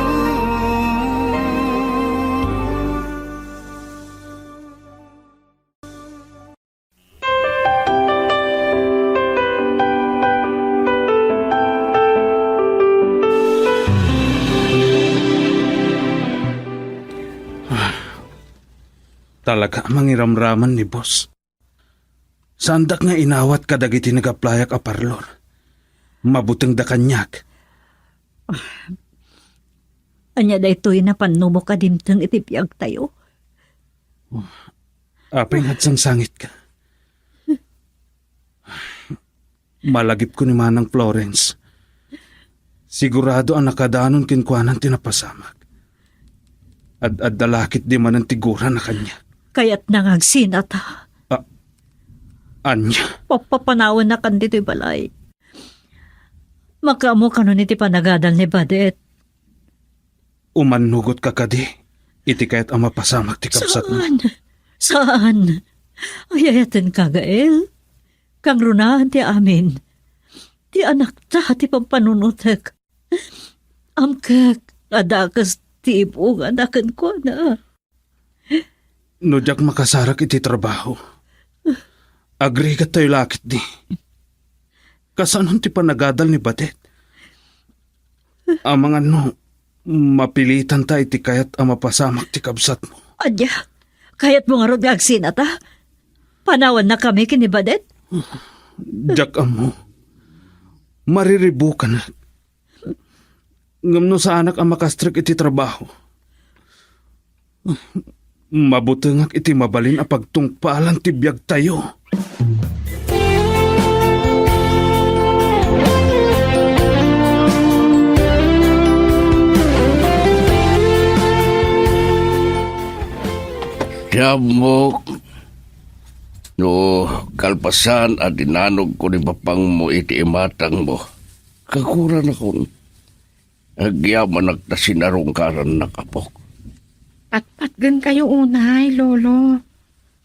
Talaga a mangiramraman ni boss. Saandak nga inawat kadagiti nagaplayak a parlor. Mabutengda kaniak. Ania daytoy napannumo a dimteng iti biagtayo? Apay nga agsangsangitka? Malagipko ni Manang Florence. Sigurado a nakadanon kenkuana ti napasamak. Ad-adda la ketdi manen ti gurana kaniak. Kayatna nga agsinata. A-, ania? Papapanawannakan ditoy balay. Makaammokan iti panagadal ni Badet. Umannugotka kadi iti kayat a mapasamak ti kabsatmo? Saan? Saan? Ay-ayatenka, Gael. Kangrunaan ti amin. Ti anakta ti pampanunotek. Amkek a dakes ti ibungana kenkuana. No diak makasarak iti trabaho, agrigattayo la ketdi. Kasanon ti panagadal ni Badet? Amangan no mapilitanta iti kayat a mapasamak ti kabsatmo. Ania? Kayatmo ngarud nga agsinata? Panawannakami ken ni Badet? Diak ammo. Mariribukan. Ngem no saanak a makastrek iti trabaho, mabutengak iti mabalin a pagtungpalan ti biagtayo. Ti ammok, no kalpasan a dinanogko ni papangmo iti imatangmo, kaguranakon. Agyamanak ta sinarungkarannak, apok. Patpatgenkayo unay, Lolo.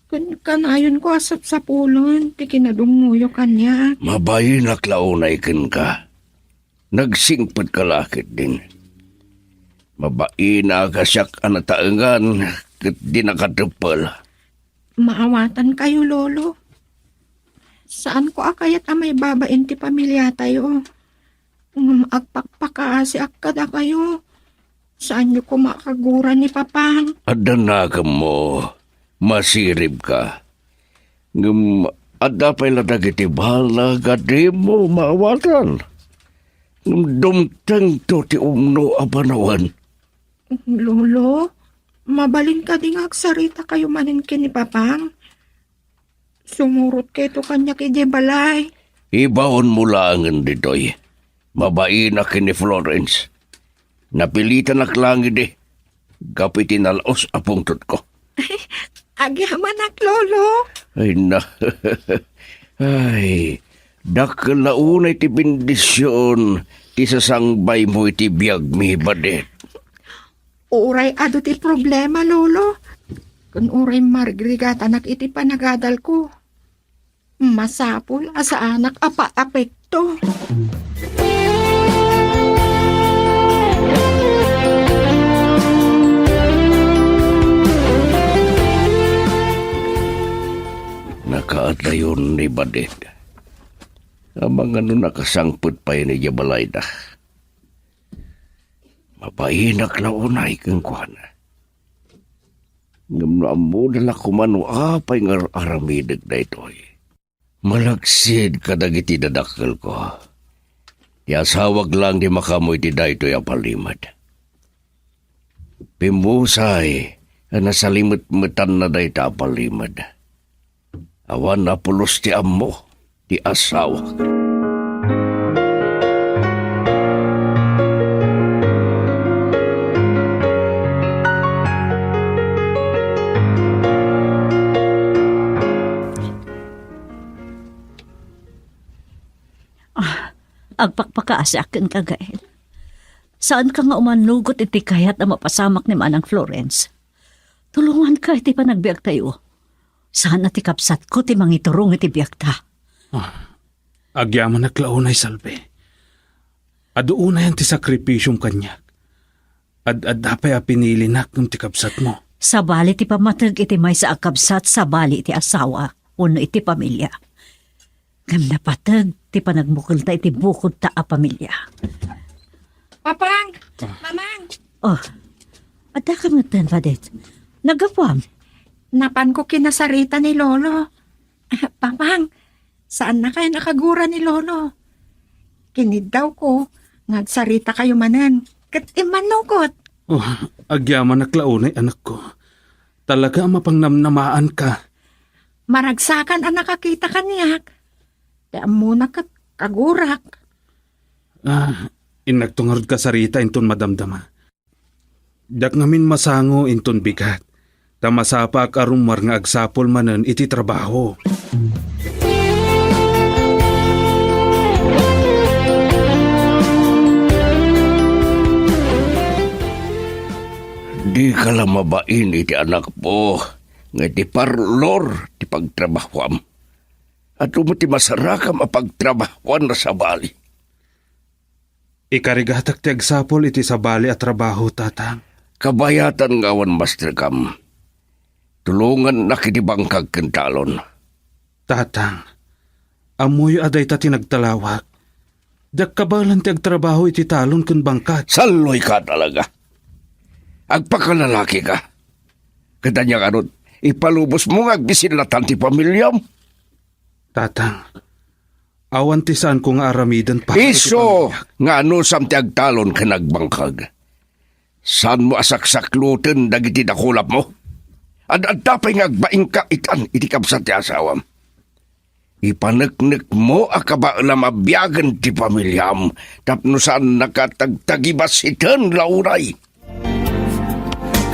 Ken kanayonko a sapsapulen ti kinadungngoyo kaniak. Mabainak la unay kenka. Nagsingpetka la ketdin. Mabain a kasiak a nataengan ket di nakateppel. Maawatankayo, Lolo. Saanko a kayat a maibabain ti pamiliatayo. Ngem agpakpakaasiak kadakayo. Saanyo koma a kaguran ni Papang. Adda nakemmo, masiribka. Ngem adda pay la dagiti baleg a dimo maawatan. Ngem dumtengto ti umno a panawen. Lolo, mabalin kadi nga agsaritakayo manen ken ni Papang? Sumurotkayto kaniak idiay balay. Ibaonmo laengen ditoy. Mabainak ken ni Florence. Napilitanak laeng idi gapu iti nalaus a pungtotko. Agyamanak, Lolo. Ay na. Ay, dakkel la unay ti bendision ti sasangbaymo iti biagmi, Badet. Uray adu ti problema, Lolo. Ken uray margrigatanak iti panagadalko, masapul a saanak a paapekto. Nakaadayon ni Badet. Amangan no nakasangpet pay idiay balayda. Mabainak la unay kenkuana. Ngem no ammona la koma no apay nga ar-aramidek daytoy. Malaksid kadagiti dadakkelko. Ti asawak lang ti makaammo iti daytoy a palimed. Pimmusay a nasalimetmetanna dayta a palimed. Awan a pulos ti ammo ti asawak. Ah, agpakpakaasiak kenka, Gael. Saanka nga umannugot iti kayat a mapasamak ni Manang Florence. Tulonganka iti panagbiagtayo. Saan a ti kabsatko ti mangiturong iti biagta. Ah, agyamanak la unay, Salve. Adu unayan ti sakripisiom kaniak. Ad-adda pay a pinilinak ngem ti kabsatmo. Sabali ti pammateg iti maysa a kabsat, sabali iti asawa wenno iti pamilia. Ngem napateg ti panagbukelta iti bukodta a pamilia. Papang! Ah. Mamang! Oh, adda ka metten, Badet. Naggapuam? Napanko kinasarita ni Lolo. Ah, Pang, saannakayon a kagura ni Lolo. Kiniddawko nga agsaritakayo manen ket immannugot. Oh, agyamanak la unay, anakko. Talaga a mapangnamnamaanka. Maragsakan a nakakita kaniak. Ti ammona ket kagurak. Ah, innakto ngarud kasarita inton madamdama. Diak ngamin masango inton bigat, ta masapaak a rummuar nga agsapul manen iti trabaho. Dika la mabain iti anakmo nga iti parlor ti pagtrabahoam. Adu met ti masarakam a pagtrabahoan a sabali. Ikarigatak ti agsapul iti sabali a trabaho, Tatang. Kabayatan nga awan masterkam. Tulongannak iti bangkag ken talon. Tatang, ammoyo a dayta ti nagtalawak. Diak kabaelan ti agtrabaho iti talon ken bangkag. Salloyka talaga. Agpakalalakika. Ket ania ngarud, ipalubosmo nga agbisin latta ti pamiliam? Tatang, awan ti saanko nga aramiden para iti pamiliak. Isu nga anusam ti agtalon ken agbangkag. Saanmo a saksakloten dagiti dakulapmo? Ad-adda pay nga agbainka itan iti kabsat ti asawam. Ipaneknekmo a kabaelam a biagen ti pamiliam tapno saannaka tagtagibasiten la unay.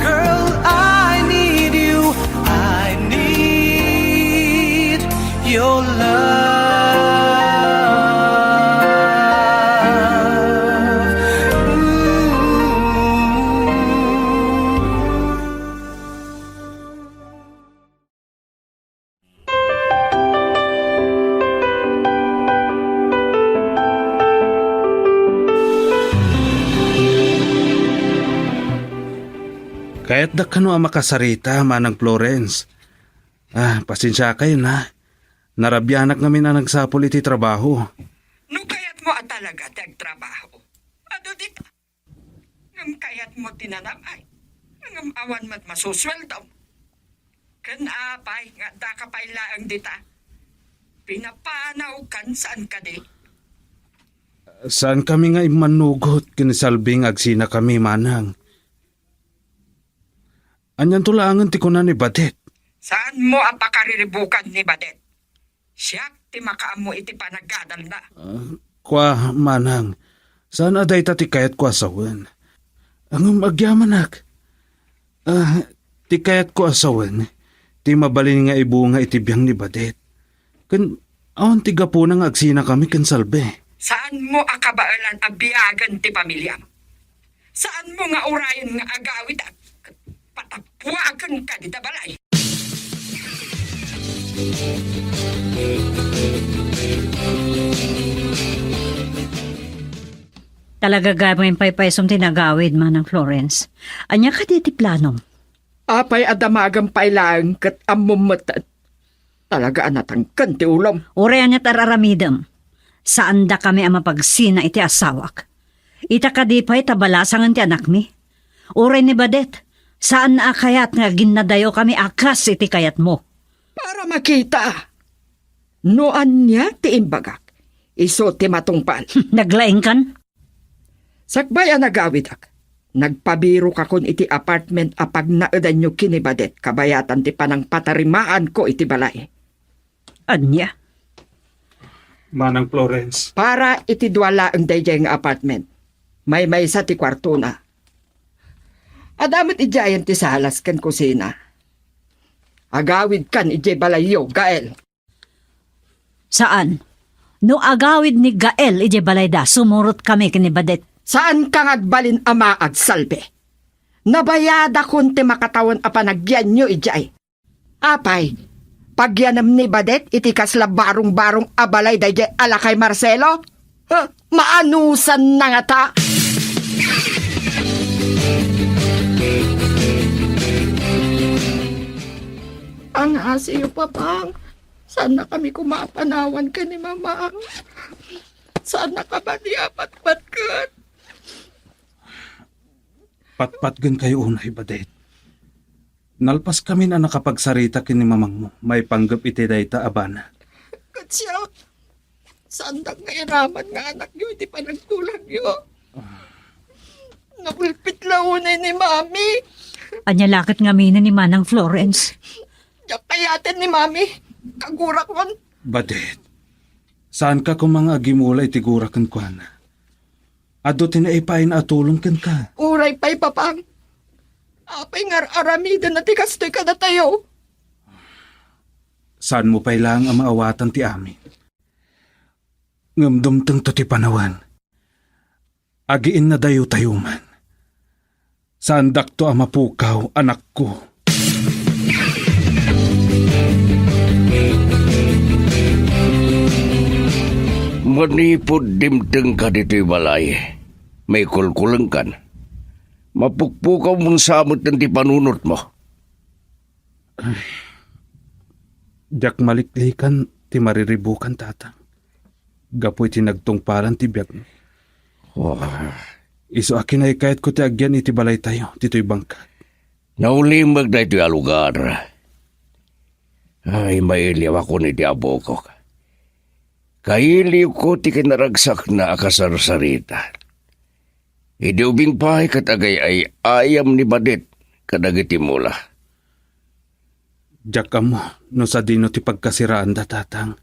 Girl, I need you. I need your love. Ooh. Kayatdak kano a makasarita, Manang Florence. Ah, pasensiakayon, ha. Narabianak ngamin a nagsapul iti trabaho. No kayatmo a talaga ti agtrabaho, adu dita. Ngem kayatmo ti nanam-ay. Ngem awan met masusueldom. Ken apay nga addaka pay laeng dita? Pinapanawkan saan kadi? Saankami nga immannugot ken ni Salvi nga agsinakami, Manang. Anianto laengen ti kuna ni Badet? Saanmo a pakariribukan ni Badet. Siak ti makaammo iti panagadalna. Ah, kua, Manang, saan a dayta ti kayatko a sawen. Ngem agyamanak. Ah, ti kayatko a sawen, ti mabalin nga ibunga iti biang ni Badet. Ken awan ti gapuna nga agsinakami ken Salvi. Saanmo a kabaelan a biagen ti pamiliam? Saanmo nga urayen nga agawidak? Patappuaken ka dita balay. Talaga gamin pay paysom ti nagawid, Manang Florence. Ania kadi ti planom? Apay a damagem pay laeng ket ammom met. Talaga a natangken ti ulom. Uray aniat ar-aramidem, saandakami a mapagsina iti asawak. Ita kadi pay ta balasangen ti anakmi. Uray ni Badet, saanna a kayat nga aginnadayokami a kas iti kayatmo. Para makita no ania ti imbagak, isu ti matungpal. Naglaingkan? Sakbay a nagawidak, nagpabirokakon iti apartment a pagnaedanyo ken ni Badet kabayatan ti panangpatarimaanko iti balay. Ania? Manang Florence. Para iti dua laeng daydiay nga apartment. Maymaysa ti kuartona. Adda met idiayen ti salas ken kusina. Agawidkan idiay balayyo, Gael. Saan. No agawid ni Gael idiay balayda, sumurotkami ken ni Badet. Saanka nga agbalin a maag, Salvi. Nabayadakon ti makatawen a panagyanyo idiay. Apay, pagyanem ni Badet iti kasla barong-barong a balay daydiay a lakay Marcelo? Huh? Maanusanna ngata? Angasiyo, Papang. Saannakami koma a panawan ken ni Mamang. Saannaka bali a patpatgen. Patpatgenkayo unay, Badet. Nalpaskamin a nakapagsarita ken ni mamangmo maipanggep iti dayta a banag. Siak, saandak nga iraman nga anakyo iti panagtulagyo. Naulpit la unay ni Mami. Ania la ket ngamin ni Manang Florence? Diak payaten ni Mami. Kagurakon. Badet, saanka koma nga agimula iti gura kenkuana. Adu ti naipaayna a tulong kenka. Uray pay, Papang. Apay nga ar-aramidenna ti kastoy kadatayo? Saanmo pay laeng a maawatan ti amin. Ngem dumtengto ti panawen. Agiinnadayotayo man. Saandakto a mapukaw, anakko. Manipud dimtengka ditoy balay, maikulkulengkan. Mapukpukaw man sa met ti panunotmo. Ay, diak maliklikan ti mariribukan, Tatang, gapu iti nagtungpalan ti biagmi. Oh. Isu a kinaykayatko ti agyan iti balaytayo, ditoy bangkag. Naulimek daytoy a lugar. Ay, mailiwakon iti abokok. Kailiwko ti kinaragsakna a kasarsarita. Idi ubing pay ket agay-ay-ayam ni Badet kadagiti mula. Diak ammo no sadino ti pagkasiraanda, Tatang.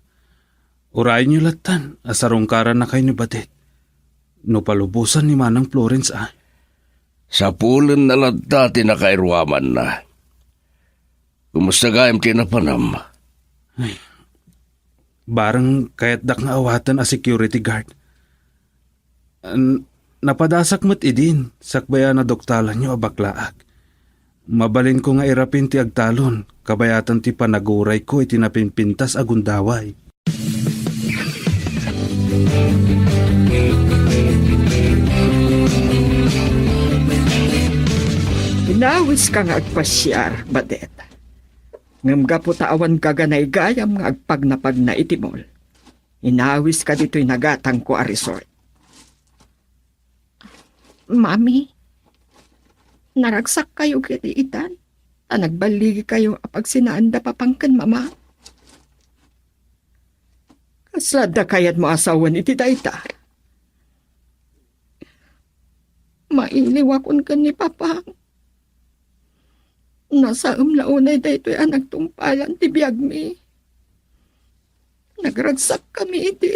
Urayonyo lattan a sarungkarannakayo ni Badet. No palubosan ni Manang Florence a. Sapulenna latta ti nakairuamanna. Kumusta gayam ti napanam? Ay, bareng kayatdak nga awaten a security guard. N-, napadasak met idin, sakbay a naduktalanyo a baklaak. Mabalinko nga irapin ti agtalon, kabayatan ti panagurayko iti napimpintas a gundaway. Inawiska nga agpasiar, Badet. Ngem gapu ta awan gaganaygayam nga agpagnapagna iti mall, inawiska ditoy nagatangko a resort. Mami, naragsakkayo ket itan, ta nagballigikayo a pagsinaanda Papang ken Mama. Kasla adda kayatmo a sawen iti dayta? Mailiwakon ken ni Papang. Nasaem la unay daytoy a nagtungpalan ti biagmi. Nagragsakkami idi.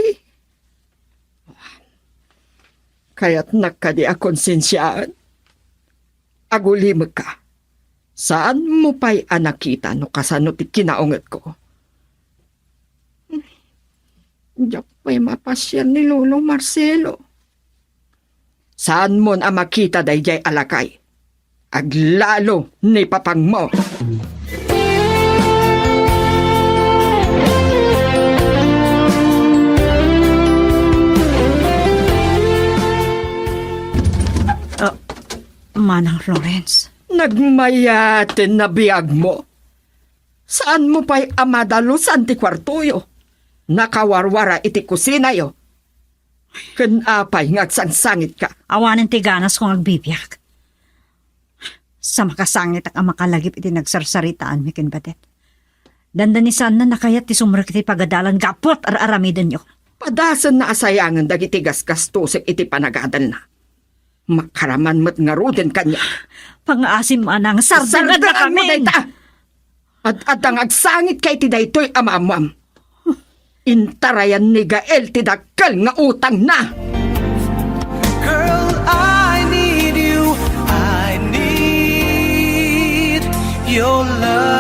Kayatnak kadi a konsensiaen? Agulimekka. Saanmo pay a nakita no kasano ti kinaungetko? Diak pay mapasiar ni Lolo Marcelo. Saanmon a makita daydiay a lakay? Aglalo ni Papangmo. Ah, Manang Florence. Nagmayaten a biagmo. Saanmo pay a madalusan ti kuartoyo? Nakawarwara iti kusinayo. Ken apay nga agsangsangitka? Awanen ti ganasko nga agbibiag. Sa makasangitak a makalagip iti nagsarsaritaanmi ken Badet. Dandani saanna a kayat ti sumrek iti pagadalan gapu ta ar-aramidenyo. Padasenna a sayangen dagiti gasgastosek iti panagadanna. Makaraman met ngaruden kaniak. Pangngaasim, Manang, sardenganna. Sardenganmo kami dayta. Ad-adda nga agsangitka iti daytoy a maammoam. Intarayan ni Gael ti dakkel nga utangna. Girl, I need you. I need your love.